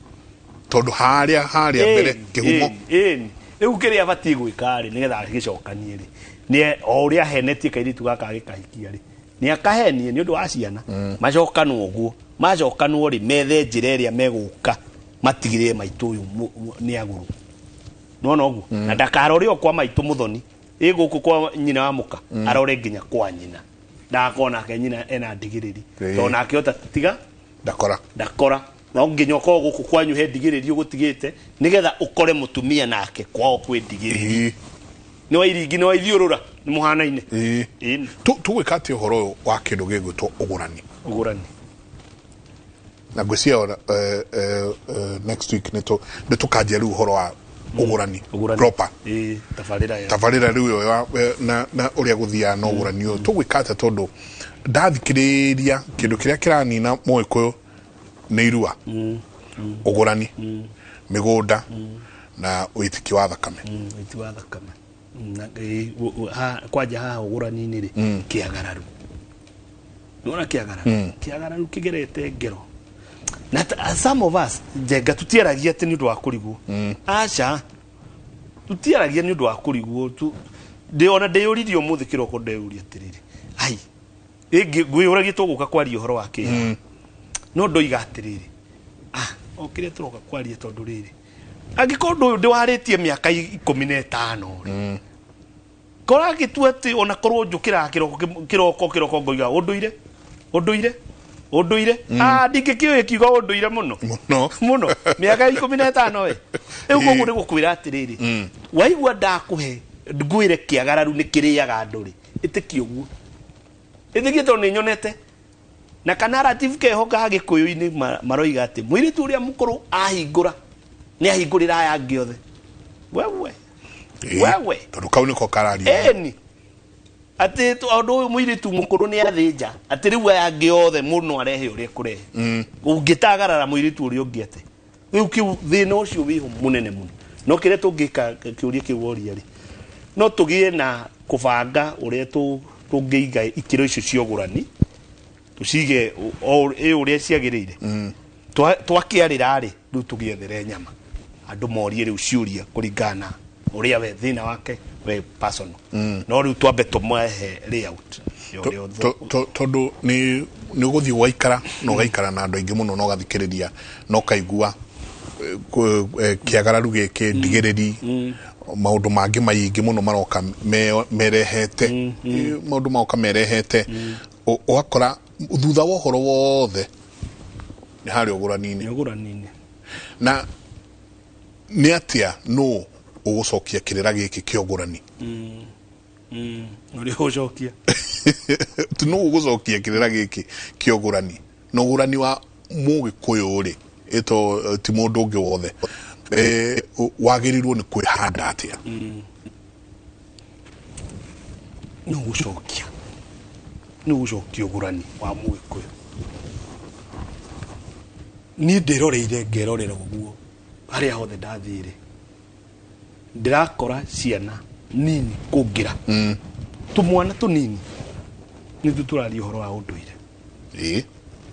Tondũ harĩa mbere kĩhumo. Ĩni. Rĩu kĩrĩa abatiĩ gwĩka rĩ, nĩgetha agĩcokanie rĩ, nĩ o ũrĩa ahenetie kairĩtu gaka agĩkahikia rĩ, nĩ akahenie nĩ ũndũ wa ciana. Macokanwo ũguo. Macokanwo rĩ, methe njĩra ĩrĩa megũka matigĩrĩre maitũ ũyũ nĩ agũrwo. Nĩwona ũguo? Na ndakarore o kwa maitũ mũthoni, ĩ gũkũ kwa nyina wa mũka, arore nginya kwa nyina. Ndagakorwo nake nyina ena ndigĩrĩri. Tondũ nake ota tiga ndakora. Ndakora. No nginya ũkorwo gũkũ kwanyu he ndigĩrĩri ũgũtigĩte, nĩgetha ũkore mũtumia nake kwao kwĩ ndigĩrĩri. Nĩ wa iringi, nĩ wa ithiũrũra, nĩ mũhanaine. Tũgwĩka atĩa ũhoro ũyũ wa kĩndũ gĩgwĩtwo ũgũrani? Ũgũrani. Na ngwĩciria next week nĩ tũkanjia rĩu ũhoro wa ũgũrani proper. Tabarĩra ĩyo. Tabarĩra rĩu ĩyo na ũrĩa gũthiaga na ũgũrani ũyũ. Tũgwĩka atĩa tondũ ndathikĩrĩria kĩndũ kĩrĩa kĩranina Mũgĩkũyũ nĩ irua, ũgũrani, mĩgũnda na ũitĩki wa thakame. Ũiti wa thakame. Kwanja haha ũgũrani-inĩ rĩ, kĩagararu. Nĩwona kĩagararu? Kĩagararu kĩgerete ngero. Na some of us, Njenga, tutiaragia atĩ nĩ ũndũ wa kũrigwo. Aca, tutiaragia nĩ ũndũ wa kũrigwo. Ona ndĩyũririe ũmũthĩ kĩroko ndeyũria atĩrĩrĩ, ai, ngwĩyũragia tũgũka kwaria ũhoro wa kĩha. No ndoiga atĩrĩrĩ, o kĩrĩa tũroka kwaria tondũ rĩrĩ, angĩkorwo ũndũ ũyũ ndĩwarĩtie mĩaka 15 rĩ, korwo angĩtua atĩ ona korwo njũkĩraga kĩroko kĩroko ngoiga ũndũire, ũndũire, ũndũire, ndingĩkĩũĩ kiugo ũndũire mũno. Mũno. Mĩaka 15 we. Rĩu koguo nĩ gũkwĩra atĩrĩrĩ, waigua ndakũhe ngwĩre kĩagararu nĩ kĩrĩaga andũ rĩ, ĩtĩkie ũguo. Ĩtĩkie tondũ nĩ nyonete. Na kana narrative keho ga Gĩkũyũ-inĩ maroiga atĩ mũirĩtu ũrĩa mũkũrũ ahingũra nĩ ahingũrĩra aya angĩ othe. Wewe. Wewe. Tondũ kau nĩko kararia. Ĩni. Atĩ ũndũ ũyũ mũirĩtu mũkũrũ nĩ athĩnja, atĩ rĩu aya angĩ othe mũno arehe ũrĩa ekũrehe. Ũngĩtagarara mũirĩtu ũrĩa ũngĩ atĩ. Rĩu kĩu thĩna ũcio wĩho mũnene mũno. No kĩrĩa tũngĩka kĩũria kĩu woria rĩ, no tũgĩe na kũbanga ũrĩa tũngĩiga ikĩro icio cia ũgũrani, tũcige ũrĩa ciagĩrĩire. Twakĩarĩra rĩ, rĩu tũgĩethere nyama. Andũ morie rĩu ciũria kũringana na ũrĩa we thĩna wake we personal. No rĩu twambe tũmahe layout. Tondũ nĩ ũgũthiĩ ũgaikara na ũgaikara na andũ aingĩ mũno na ũgathikĩrĩria na ũkaigua kĩagararu gĩkĩ ndigĩrĩri maũndũ mangĩ maingĩ mũno maroka merehete, maũndũ maroka merehete, ũgakora thutha wa ũhoro wothe nĩ harĩa ũgũrani-inĩ. Ũgũrani-inĩ. Na nĩ atĩa nũ ũgũcokia kĩrĩra gĩkĩ kĩa ũgũrani? Ũrĩa ũgũcokia. Nũ ũgũcokia kĩrĩra gĩkĩ kĩa ũgũrani? Na ũgũrani wa Mũgĩkũyũ rĩ, ĩto ti mũndũ ũngĩ wothe. Wagĩrĩirwo nĩ kwĩhanda atĩa? Nũ ũgũcokia? Nũ ũgũcokia ũgũrani wa Mũgĩkũyũ? Niĩ ndĩroreire ngerorera ũguo harĩa hothe ndathiĩ rĩ, ndĩrakora ciana nini kũngĩra. Tũmwana tũnini nĩtũ tũraria ũhoro wa ũndũire.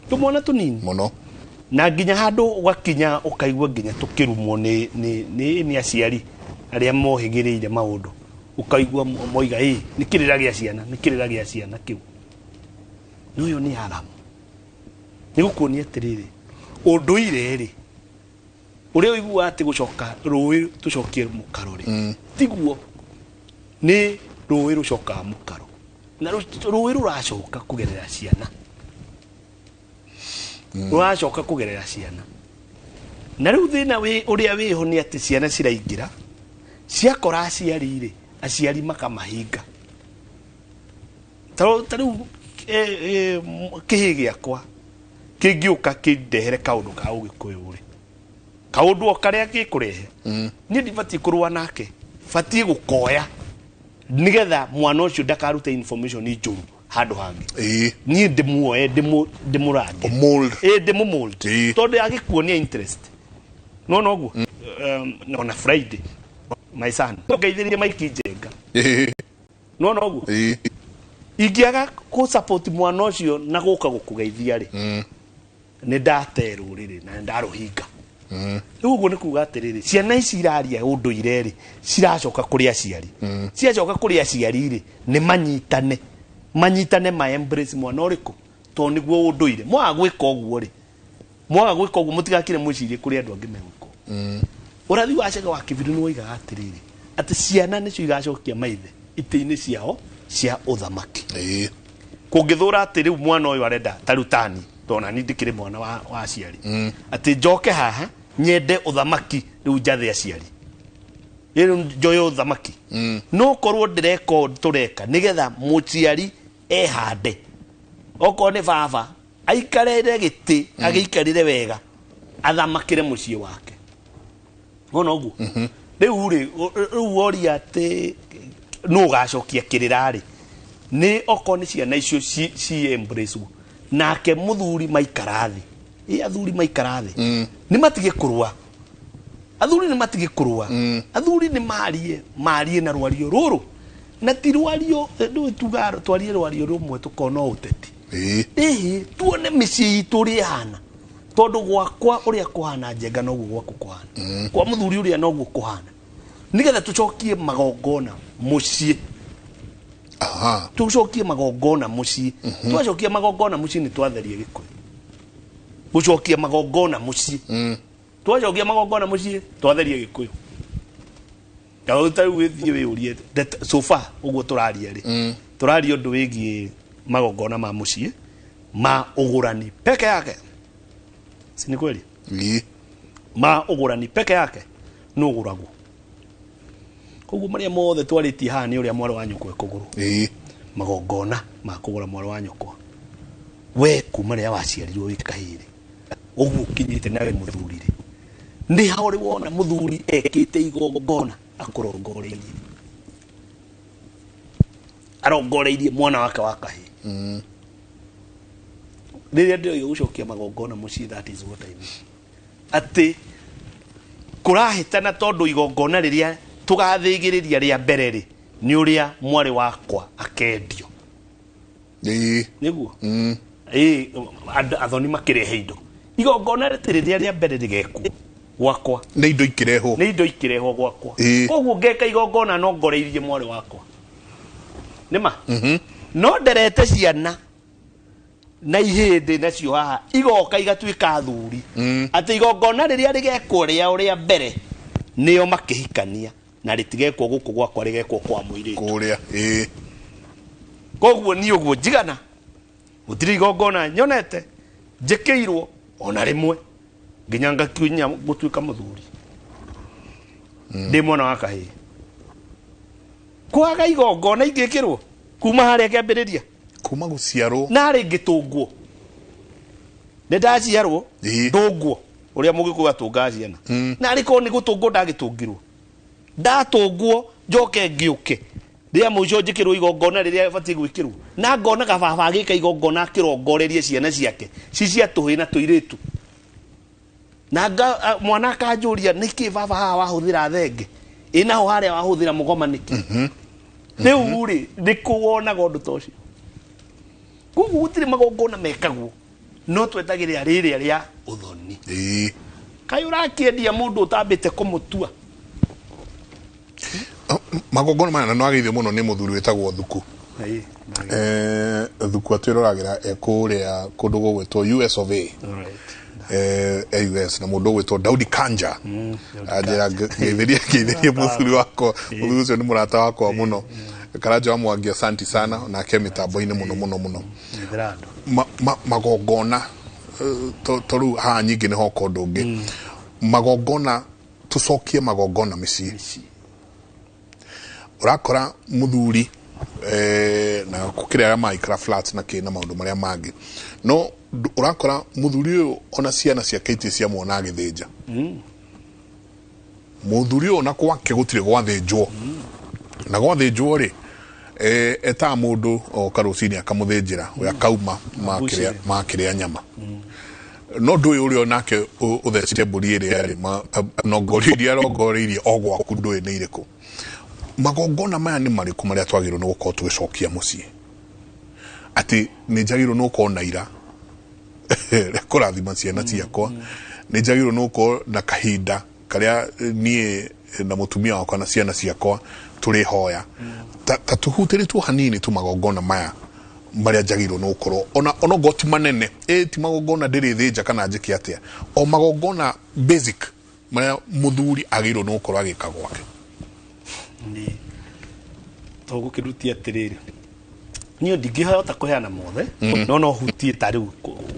Tũmwana tũnini mũno. Na nginya handũ ũgakinya ũkaigua nginya tũkĩrumwo nĩ aciari arĩa mohĩgĩrĩire maũndũ. Ũkaigua moiga ĩ nĩ kĩrĩra gĩa ciana, nĩ kĩrĩra gĩa ciana kĩu. No ĩyo nĩ aramu. Nĩ gũkuonia atĩrĩrĩ, ũndũire rĩ, ũrĩa ũiguaga atĩ gũcoka rũĩ tũcokie mũkaro rĩ, tiguo. Nĩ rũĩ rũcokaga mũkaro. Na rũĩ rũracoka kũgerera ciana. Rũracoka kũgerera ciana. Na rĩu thĩna ũrĩa wĩho nĩ atĩ ciana ciraingĩra, ciakora aciari rĩ, aciari makamahinga. Ta rĩu kĩhĩ gĩakwa kĩngĩũka kĩndehere kaũndũ ka Ũgĩkũyũ rĩ, kaũndũ o karĩa gĩkũrehe, niĩ ndibatiĩ kũrũa nake, batiĩ gũkoya Nigetha mwana ũcio ndakarute information njũru handũ hangĩ. Niĩ ndĩmuoe ndĩmũrange. Ndĩmũmold. Tondũ agĩkuonia interest. No noguo. On a Friday my son. Ngeithĩrĩrie Mike Njenga. No noguo. Ingĩaga kũ support mwana ũcio na gũka gũkũgeithia rĩ, nĩ ndate rũrĩrĩ na nĩ ndarũhinga. Rĩu ũguo nĩ kuga atĩrĩrĩ, ciana ici iraria ũndũire rĩ, ciracoka kũrĩ aciari. Ciacoka kũrĩ aciari rĩ, nĩ manyitane. Manyitane ma embrace mwana ũrĩkũ, tondũ nĩguo ũndũire. Mwaga gwĩka ũguo rĩ, mwaga gwĩka ũguo mũtigakire mwĩcirie kũrĩ andũ angĩ megwĩka. Ũrathi wa Cega wa Kĩbiru nĩ woigaga atĩrĩrĩ, atĩ ciana nĩcio igacokia maithe itĩ-inĩ ciao cia ũthamaki. Kũngĩthũra atĩ rĩu mwana ũyũ arenda ta rĩu tani, tondũ nani ndĩkĩrĩ mwana wa aciari, atĩ njoke haha nyende ũthamaki rĩu njathe aciari, rĩu njoye ũthamaki, no korwo ndĩreka ũũ tũreka nĩgetha mũciari ehande, okorwo nĩ baba aikarĩre gĩtĩ, agĩikarĩre wega, athamakĩre mũciĩ wake. Wona ũguo? Rĩu rĩ, rĩu woria atĩ nũ ũgacokia kĩrĩra rĩ, nĩ okorwo nĩ ciana icio ci embrace nake mũthuri maikara thĩ, ĩ athuri maikara thĩ, nĩ matige kũrũa. Athuri nĩ matige kũrũa. Athuri nĩ marie, marie na rwario rũrũ, na ti rwario rĩu tuga twarie rwario rũmwe tũkona ũteti. Ĩhĩ, tuone mĩciĩ itũ ũrĩa ĩhana, tondũ gwakwa ũrĩa kũhana Njenga noguo gwaku kũhana, kwa mũthuri ũrĩa noguo kũhana, nĩgetha tũcokie magongona mũciĩ. Tũcokie magongona mũciĩ. Twacokia magongona mũciĩ nĩ twatheria Gĩkũyũ. Gũcokia magongona mũciĩ, twacokia magongona mũciĩ twatheria Gĩkũyũ. Ta rĩu wĩthiĩ wĩyũrie, so far ũguo tũraria rĩ, tũraria ũndũ wĩgiĩ magongona ma mũciĩ ma ũgũrani peke yake, si ni kweli? Ma ũgũrani peke yake, nũ ũgũragwo. Koguo marĩa mothe twarĩtie haha nĩ ũrĩa mwarĩ wa nyũkwa ekũgũrwo, magongona ma kũgũra mwarĩ wa nyũkwa. We kuma rĩrĩa waciarirwo wĩ kahĩĩ ũguo ũkinyĩte nawe mũthuri rĩ, nĩ ha ũrĩ wona mũthuri ekĩte igongona akũrongoreirie, arongoreirie mwana wake wa kahĩĩ? Rĩrĩa ndĩroiga gũcokia magongona mũciĩ, that is what I mean. Atĩ kũrahĩtana tondũ igongona rĩrĩa tũgathĩgĩrĩria rĩa mbere rĩ, nĩ ũrĩa mwarĩ wakwa akendio. Nĩguo ĩĩ, athoni makĩrehe indo, igongona rĩrĩa rĩa mbere rĩgekwo gwakwa nĩ indo ikĩrehwo, nĩ indo ikĩrehwo gwakwa. Koguo ngeka igongona no ngoreirie mwarĩ wakwa, nĩma no nderete ciana na ihĩndĩ nacio haha igoka igatuĩka athuri, atĩ igongona rĩrĩa rĩgekwo rĩao rĩa mbere nĩo makĩhikania, na rĩtigekwo gũkũ gwakwa, rĩgekwo kwa mũirĩtu kũrĩa. Koguo niĩ ũguo njigana gũtirĩ igongona nyonete njĩkĩirwo ona rĩmwe nginya ngakinya gũtuĩka mũthuri ndĩ mwana wa kahĩĩ. Kwaga igongona ingĩkĩrwo kuma harĩa kĩambĩrĩria, kuma gũciarwo, narĩ ngĩtũngwo, nĩ ndaciarwo ndũngwo ũrĩa mũgĩkũyũ atũngaga ciana, narĩ korwo nĩ gũtũngwo ndagĩtũngirwo, ndatũngwo njoke ngĩũke rĩa mũico njĩkĩrwo igongona rĩrĩa batiĩ gwĩkĩrwo, na ngonaga baba agĩka igongona akĩrongorerie ciana ciake ci cia tũhĩĩ na tũirĩtu, na mwana akanjũria nĩkĩ baba haha wahũthĩra thenge, ĩ naho harĩa wahũthĩra mũgoma nĩkĩ? Rĩu rĩ, nĩkũ wonaga ũndũ ta ũcio? Koguo gũtirĩ magongona mekagwo, no twetagĩrĩra rĩrĩa rĩa ũthoni. Kaĩ ũrakĩendia mũndũ ũtambĩte kũmũtua? Magongona maya na nĩwageithio mũno nĩ mũthuri wĩtagwo Thuku. Thuku atwĩroragĩra e kũrĩa kũndũ gũgwĩtwo US of A, AUS, na mũndũ ũgwĩtwo Daudi Kanja anjĩra ngeithĩrie mũthuri wakwa. Mũthuri ũcio nĩ mũrata wakwa mũno, Karanja wa Mwangi, asanti sana, nake mĩtambo-inĩ mũno mũno mũno. Magongona to rĩu haha nyingĩ nĩ hoka ũndũ ũngĩ, magongona, tũcokie magongona mĩciĩ. Ũrakora mũthuri na gũkĩrĩ arĩa maraikara flat na kĩ na maũndũ marĩa mangĩ, no ũrakora mũthuri ũyũ ona ciana ciake itirĩ ciamuona agĩthĩnja. Mũthuri ũyũ ona gwake gũtirĩ gwathĩnjwo, na gwathĩnjwo rĩ, Etaga mũndũ oka rũcinĩ akamũthĩnjĩra we akauma makĩrĩa nyama. No ndũĩ ũrĩa nake ũthecire mbũri ĩrĩa rĩ nongorio iria arongoreirie o gwaku ndũĩ nĩ irĩkũ. Magongona maya nĩ marĩkũ marĩa twagĩrĩirwo nĩ gũkorwo tũgĩcokia mũciĩ? Atĩ nĩ njagĩrĩirwo nĩ gũkorwo na ira kũrathima ciana ciakwa, nĩ njagĩrĩirwo nĩ gũkorwo na kahinda karĩa niĩ na mũtumia wakwa na ciana ciakwa tũrĩhoya. Ta tũhutĩrĩtwo hanini tu magongona maya marĩa njagĩrĩirwo nĩ gũkorwo ona onogo ti manene, ti magongona ndĩrĩthĩnja kana njĩke atĩa, o magongona basic marĩa mũthuri agĩrĩirwo nĩ gũkorwo agĩka gwake. Nĩ tũgũkĩrutia atĩrĩrĩ, niĩ ndingĩhota kũheana mothe, no hutie ta rĩu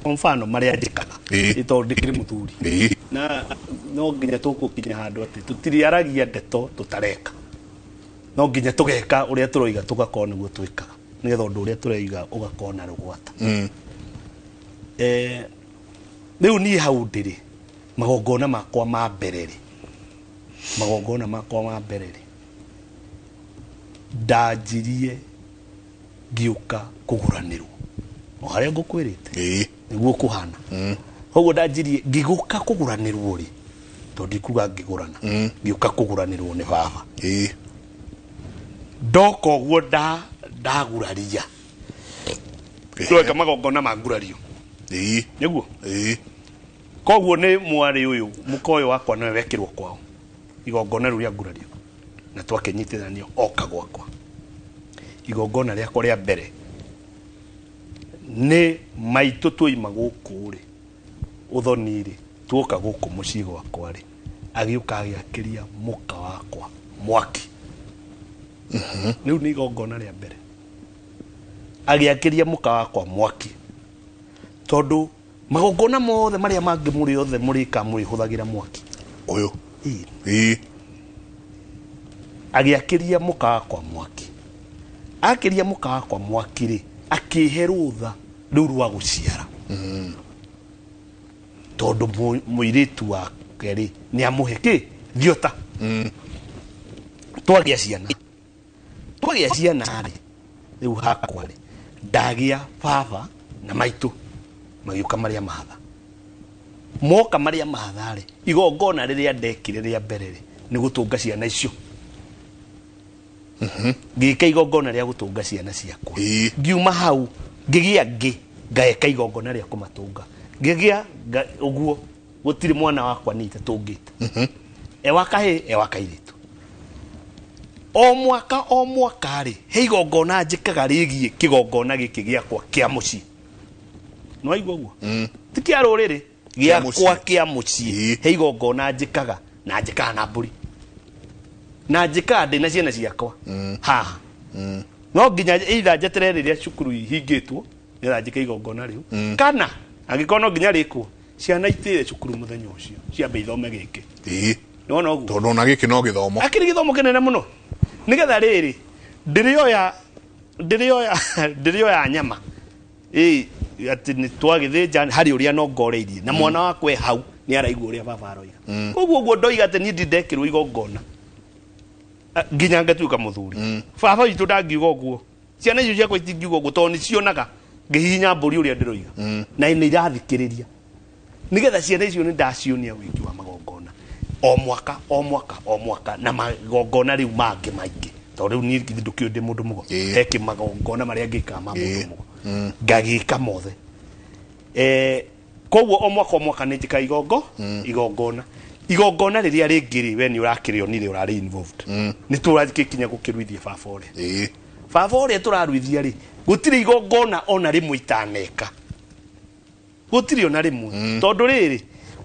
kwa mfano marĩa njĩkaga tondũ ndĩkĩrĩ mũthuri, na no nginya tũgũkinya handũ atĩ tũtiriaragia ndeto tũtareka, no nginya tũgeka ũrĩa tũroiga tũgakorwo nĩguo twĩkaga nĩgetha ũndũ ũrĩa tũroiga ũgakorwo na rũgwata. Rĩu niĩ hau ndĩrĩ magongona makwa ma mbere rĩ, ndanjirie ngĩũka kũgũranĩrwo o harĩa ngũkwĩrĩte nĩguo kũhana. Koguo ndanjirie ngĩgũka kũgũranĩrwo rĩ, tondũ ndikuga ngĩgũrana, ngĩũka kũgũranĩrwo nĩ baba. Ndoka ũguo ndaguraria tweka magongona ma ngurario nĩguo. Koguo nĩ mwarĩ ũyũ mũka ũyũ wakwa nĩwe wekĩrwo kwao igongona rĩu rĩa ngurario, na twakĩnyitithanio oka gwakwa. Igongona rĩakwa rĩa mbere nĩ maitũ twoima gũkũ rĩ, ũthoni rĩ, tuoka gũkũ mũciĩ gwakwa rĩ, agĩũka agĩakĩria mũka wakwa mwaki. Rĩu nĩ igongona rĩa mbere agĩakĩria mũka wakwa mwaki, tondũ magongona mothe marĩa mangĩ mũrĩ othe mũrĩka mũrĩhũthagĩra mwaki ũyũ. Agĩakĩria mũka wakwa mwaki, akĩria mũka wakwa mwaki rĩ, akĩhe rũtha rĩu rwa gũciara, tondũ mũirĩtu wake rĩ nĩ amũhe kĩ thiota. Twagĩa ciana rĩ, rĩu hakwa rĩ ndagĩa baba na maitũ magĩũka marĩa mahatha. Moka marĩa mahatha rĩ, igongona rĩrĩa ndekire rĩa mbere rĩ nĩ gũtũnga ciana icio. Ngĩka igongona rĩa gũtũnga ciana ciakwa. Ngiuma hau ngĩgĩa ngĩ ngaeka igongona rĩa kũmatũnga, ngĩgĩa ũguo gũtirĩ mwana wakwa niĩ itatũngĩte, ewa kahĩĩ ewa kairĩtu. O mwaka rĩ he igongona njĩkaga rĩgiĩ kĩgongona gĩkĩ gĩakwa kĩa mũciĩ. Nĩ waigua ũguo? Ti kĩa rũrĩrĩ, gĩakwa kĩa mũciĩ. He igongona njĩkaga na njĩkaga na mbũri, na njĩkaga ndĩ na ciana ciakwa haha. No nginya either njeterere rĩrĩa cukuru ihingĩtwo nĩgetha njĩke igongona rĩu, kana angĩkorwo no nginya rĩkwo ciana itĩre cukuru mũthenya ũcio ciambe ithome gĩkĩ. Nĩwona ũguo? Tondũ ona gĩkĩ no gĩthomo, akĩrĩ gĩthomo kĩnene mũno. Nĩgetha rĩrĩ ndĩrĩoya nyama atĩ nĩ twagĩthĩnja harĩ ũrĩa nongoreirie, na mwana wakwa e hau nĩ araigua ũrĩa baba aroiga. Koguo ũguo ndoiga atĩ niĩ ndindekĩrwo igongona nginya ngatuĩka mũthuri. Baba witũ ndangiuga ũguo, ciana icio ciakwa itingiuga ũguo, tondũ nĩcionaga ngĩhihinya mbũri ũrĩa ndĩroiga, na nĩ irathikĩrĩria. Nĩgetha ciana icio nĩ ndacionia wĩki wa magongona o mwaka o mwaka o mwaka, na magongona rĩu mangĩ maingĩ, tondũ rĩu niĩ ndũkĩũĩ ndĩ mũndũ mũgo, he kĩmagongona marĩa ngĩkaga ma mũndũ mũgo ngagĩka mothe. Koguo o mwaka o mwaka nĩ njĩkaga igongona. Igongona rĩrĩa rĩngĩ rĩ, we nĩ ũrakĩrĩonire ũrarĩ involved, nĩ tũragĩkinya gũkĩruithia baba ũrĩa. Baba ũrĩa tũraruithia rĩ, gũtirĩ igongona ona rĩmwe itaneka, gũtirĩ ona rĩmwe. Tondũ rĩrĩ,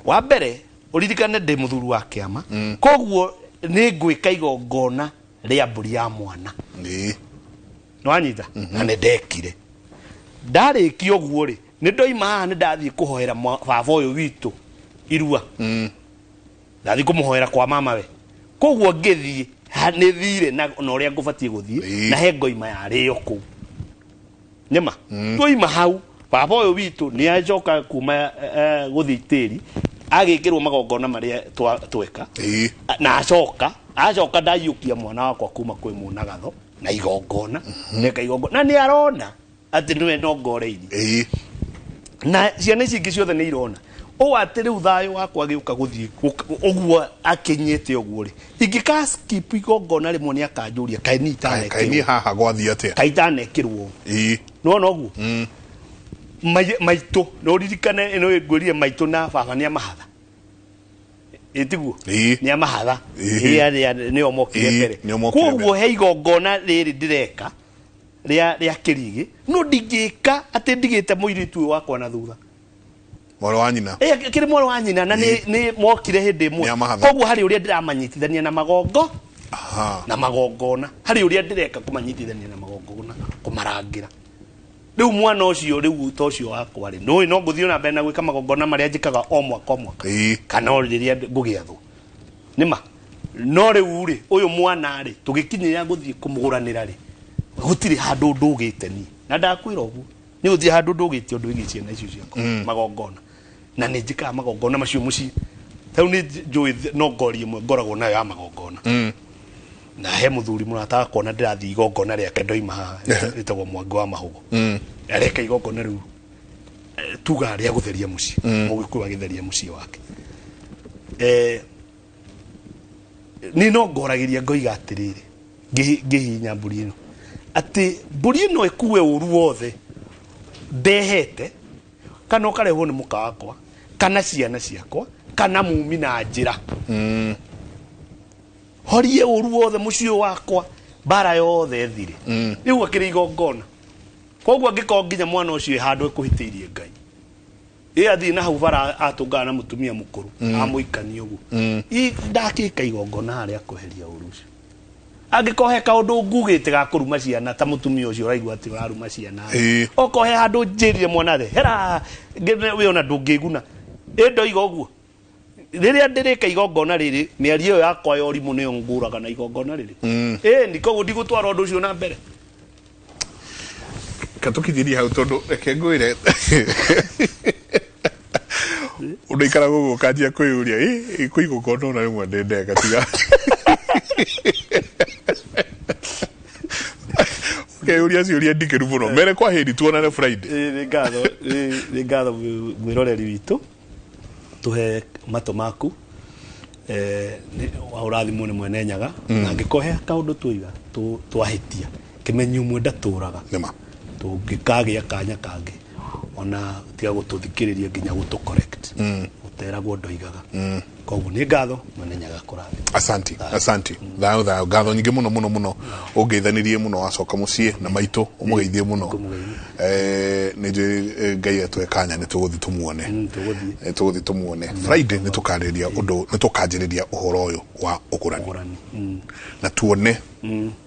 wa mbere ũririkane ndĩ mũthuri wa kĩama, koguo nĩ ngwĩka igongona rĩa mbũri ya mwana. Nĩwanyita? Na nĩ ndekire. Ndarĩkia ũguo rĩ, nĩ ndoima haha nĩ ndathiĩ kũhoera baba ũyũ witũ irua. Ndathiĩ kũmũhoera kwa mama we. Koguo ngĩthiĩ nĩ thire na ũrĩa ngũbatiĩ gũthiĩ, na he ngoima yarĩo kũu. Nĩma twoima hau baba ũyũ witũ nĩ acoka kuma gũthiĩ tĩri agĩkĩrwo magongona marĩa tweka, na acoka ndaiyũkia mwana wakwa kuma kwĩ mũnagatho Na igongona neka igongona na nĩ arona atĩ nĩwe nongoreirie. Na ciana ici ingĩ ciothe nĩ irona ũũ atĩ rĩu thayũ wakwa agĩũka gũthiĩ ũguo akinyĩte ũguo rĩ, ingĩka skip igongona rĩmwe nĩ akanjũria kaĩ niĩ itanekĩrwo, Kaĩ niĩ haha gwathiĩ atĩa, kaĩ itanekĩrwo. Nĩwona ũguo maitũ no ririkane ĩno ngwĩrire maitũ na baba nĩ amahatha, ĩtiguo nĩ amahatha ĩ nĩo mokire mbere. Koguo he igongona rĩrĩ ndĩreka rĩa kĩrigĩ, no ndingĩka atĩ ndigĩte mũirĩtu ũyũ wakwa na thutha. Mwarĩ wa nyina. Kĩrĩ mwarĩ wa nyina na nĩ mokire hĩndĩ ĩmwe. Koguo harĩ ũrĩa ndĩramanyitithania na magongo na magongona, harĩ ũrĩa ndĩreka kũmanyitithania na magongona, kũmarangĩra. Rĩu mwana ũcio rĩu ta ũcio wakwa rĩ, nĩũĩ no ngũthiĩ na mbere na gwĩka magongona marĩa njĩkaga o mwaka o mwaka, kana o rĩrĩa ngũgĩathwo nĩma. No rĩu rĩ, ũyũ mwana rĩ, tũgĩkinyĩra gũthiĩ kũmũgũranĩra rĩ, gũtirĩ handũ ndũgĩte niĩ, na ndakwĩra ũguo nĩ gũtirĩ handũ ndũgĩte ũndũ wĩgiĩ ciana icio ciakwa magongona, na nĩ njĩkaga magongona macio mũciĩ. Rĩu nĩ njũĩ no ngori ĩmwe ngoragwo nayo ya magongona, na he mũthuri mũrata wakwa na ndĩrathiĩ igongona rĩake ndoima haha, rĩtagwo Mwangi wa Mahũgo. Areka igongona rĩu tuga rĩa gũtheria mũciĩ, mũgĩkũyũ agĩtheria mũciĩ wake. Nĩ no ngoragĩria ngoiga atĩrĩrĩ, ngĩhihinya mbũri ĩno atĩ mbũri ĩno ĩkue ũru wothe ndehete, kana ũkarehwo nĩ mũka wakwa, kana ciana ciakwa, kana mumi na njĩra. Horie ũru wothe mũciĩ wakwa, mbara yothe ĩthire. Rĩu akĩrĩ igongona. Koguo angĩkorwo nginya mwana ũcio handũ ekũhĩtĩirie Ngai, ĩ athiĩ na hau bara atũngana na mũtumia mũkũrũ amũikanie ũguo, ndakĩka igongona harĩa kweheria ũru ũcio. Angĩkorwo he kaũndũ ngugĩte ga kũruma ciana ta mũtumia ũcio ũraigua atĩ ũraruma ciana, okorwo he handũ njĩrire mwana thĩ hera wĩ ona ndũngĩguna, ĩ ndoiga ũguo. Rĩrĩa ndĩrĩka igongona rĩrĩ, mĩario ĩyo yakwa ya ũrimũ nĩyo ngũraga na igongona rĩrĩ. Ĩni koguo ndigũtwara ũndũ ũcio na mbere. Katũkinyĩrie hau tondũ reke ngwĩre ũndũ ikaraga ũguo ũkanjia kwĩyũria kwĩ igongona ona rĩmwe ndĩ ndeka tiga ũkeyũria ciũria ndikĩru mũno. Mere kwa heri, tuonane Friday. Nĩ ngatho, nĩ ngatho mwĩroreri witũ, tuhe matũ maku wa ũrathimwo nĩ Mwene Nyaga, na angĩkorwo he kaũndũ twoiga twahĩtia, kĩmenyi ũmwe ndatũraga, tũngĩkagĩa kanya kangĩ ona tiga gũtũthikĩrĩria nginya gũtũ correct, ũteragwo ndoigaga. Koguo nĩ ngatho Mwene Nyaga kũrathima. Asanti, asanti. Thayũ thayũ, ngatho nyingĩ mũno mũno mũno. Ũngeithanirie mũno wacoka mũciĩ na maitũ ũmũgeithie mũno. Nĩ njũĩ Ngai atũhe kanya nĩ tũgũthiĩ tũmuone. Nĩ tũgũthiĩ tũmuone. Friday nĩ tũkarĩrĩria ũndũ, nĩ tũkanjĩrĩria ũhoro ũyũ wa ũgũrani, na tuone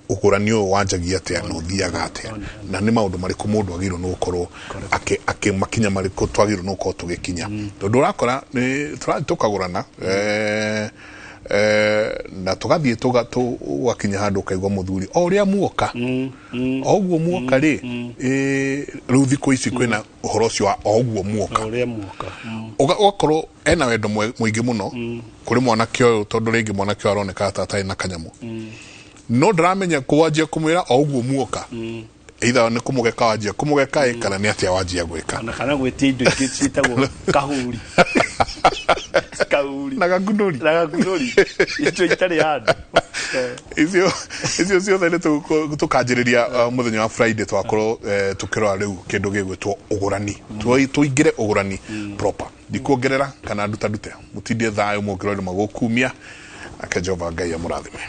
ũgũrani ũyũ wanjagia atĩa na ũthiaga atĩa, na nĩ maũndũ marĩkũ mũndũ agĩrĩirwo nĩ gũkorwo akĩ makinya marĩkũ twagĩrĩirwo nĩ gũkorwo tũgĩkinya, tondũ ũrakora nĩ tũrathiĩ tũkagũrana na tũgathiĩ tũgakinya handũ ũkaigua mũthuri o ũrĩa muoka, o ũguo muoka rĩ, rĩu thikũ ici kwĩna ũhoro ũcio wa o ũguo muoka, ũgakorwo ena wendo mũingĩ mũno kũrĩ mwanake ũyũ, tondũ rĩngĩ mwanake ũyũ aroneka ta atarĩ na kanyamũ, no ndaramenya kũwanjia kũmwĩra o ũguo muoka, either nĩ kũmũgeka wanjia kũmũgeka kana nĩ atĩa wanjia gwĩka, na kana gwĩtia indo ingĩ ciĩtagwo kahuri kahuri na gakunũri, na gakunũri icio itarĩ handũ. Icio ciothe nĩ tũkanjĩrĩria mũthenya wa Friday, twakorwo tũkĩrora rĩu kĩndũ gĩgwĩtwo ũgũrani, tũingĩre ũgũrani proper, ndikuongerera kana nduta ndute, mũtindie thayũ mũngĩrwo nĩ magũkumia, ake Jehova Ngai amũrathime.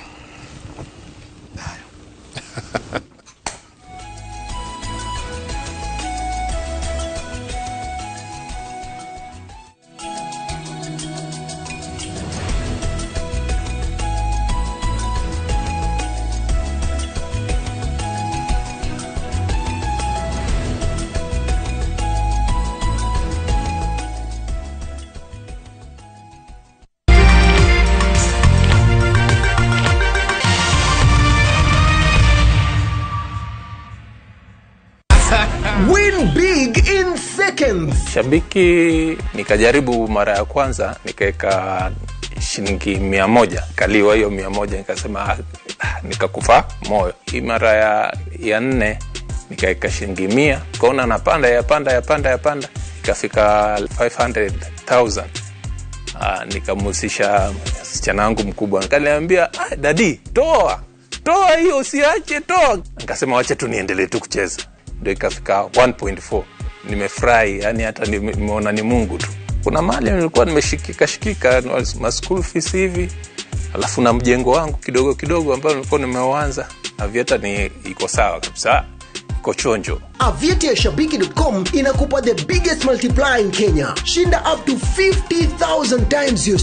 Win big in seconds. Shabiki nikajaribu mara ya kwanza, nikaweka shilingi 100, kaliwa hiyo 100, nikasema nikakufa moyo. Hii mara ya nne nikaweka shilingi 100, kaona napanda yapanda yapanda yapanda, ikafika 500,000. Nikamhusisha msichana wangu mkubwa, nikaniambia dadi, toa hiyo, usiache, toa. Nikasema wacha tu niendelee tu kucheza, ndio ikafika 1.4. Nimefurahi, yani hata nimeona ni Mungu tu. Kuna mali nilikuwa nimeshikika ma school fees hivi, alafu na mjengo wangu kidogo kidogo ambao nilikuwa nimeuanza. Aviator ni iko sawa kabisa, iko chonjo. Aviator ya shabiki.com inakupa the biggest multiplier in Kenya. Shinda up to 50,000 times your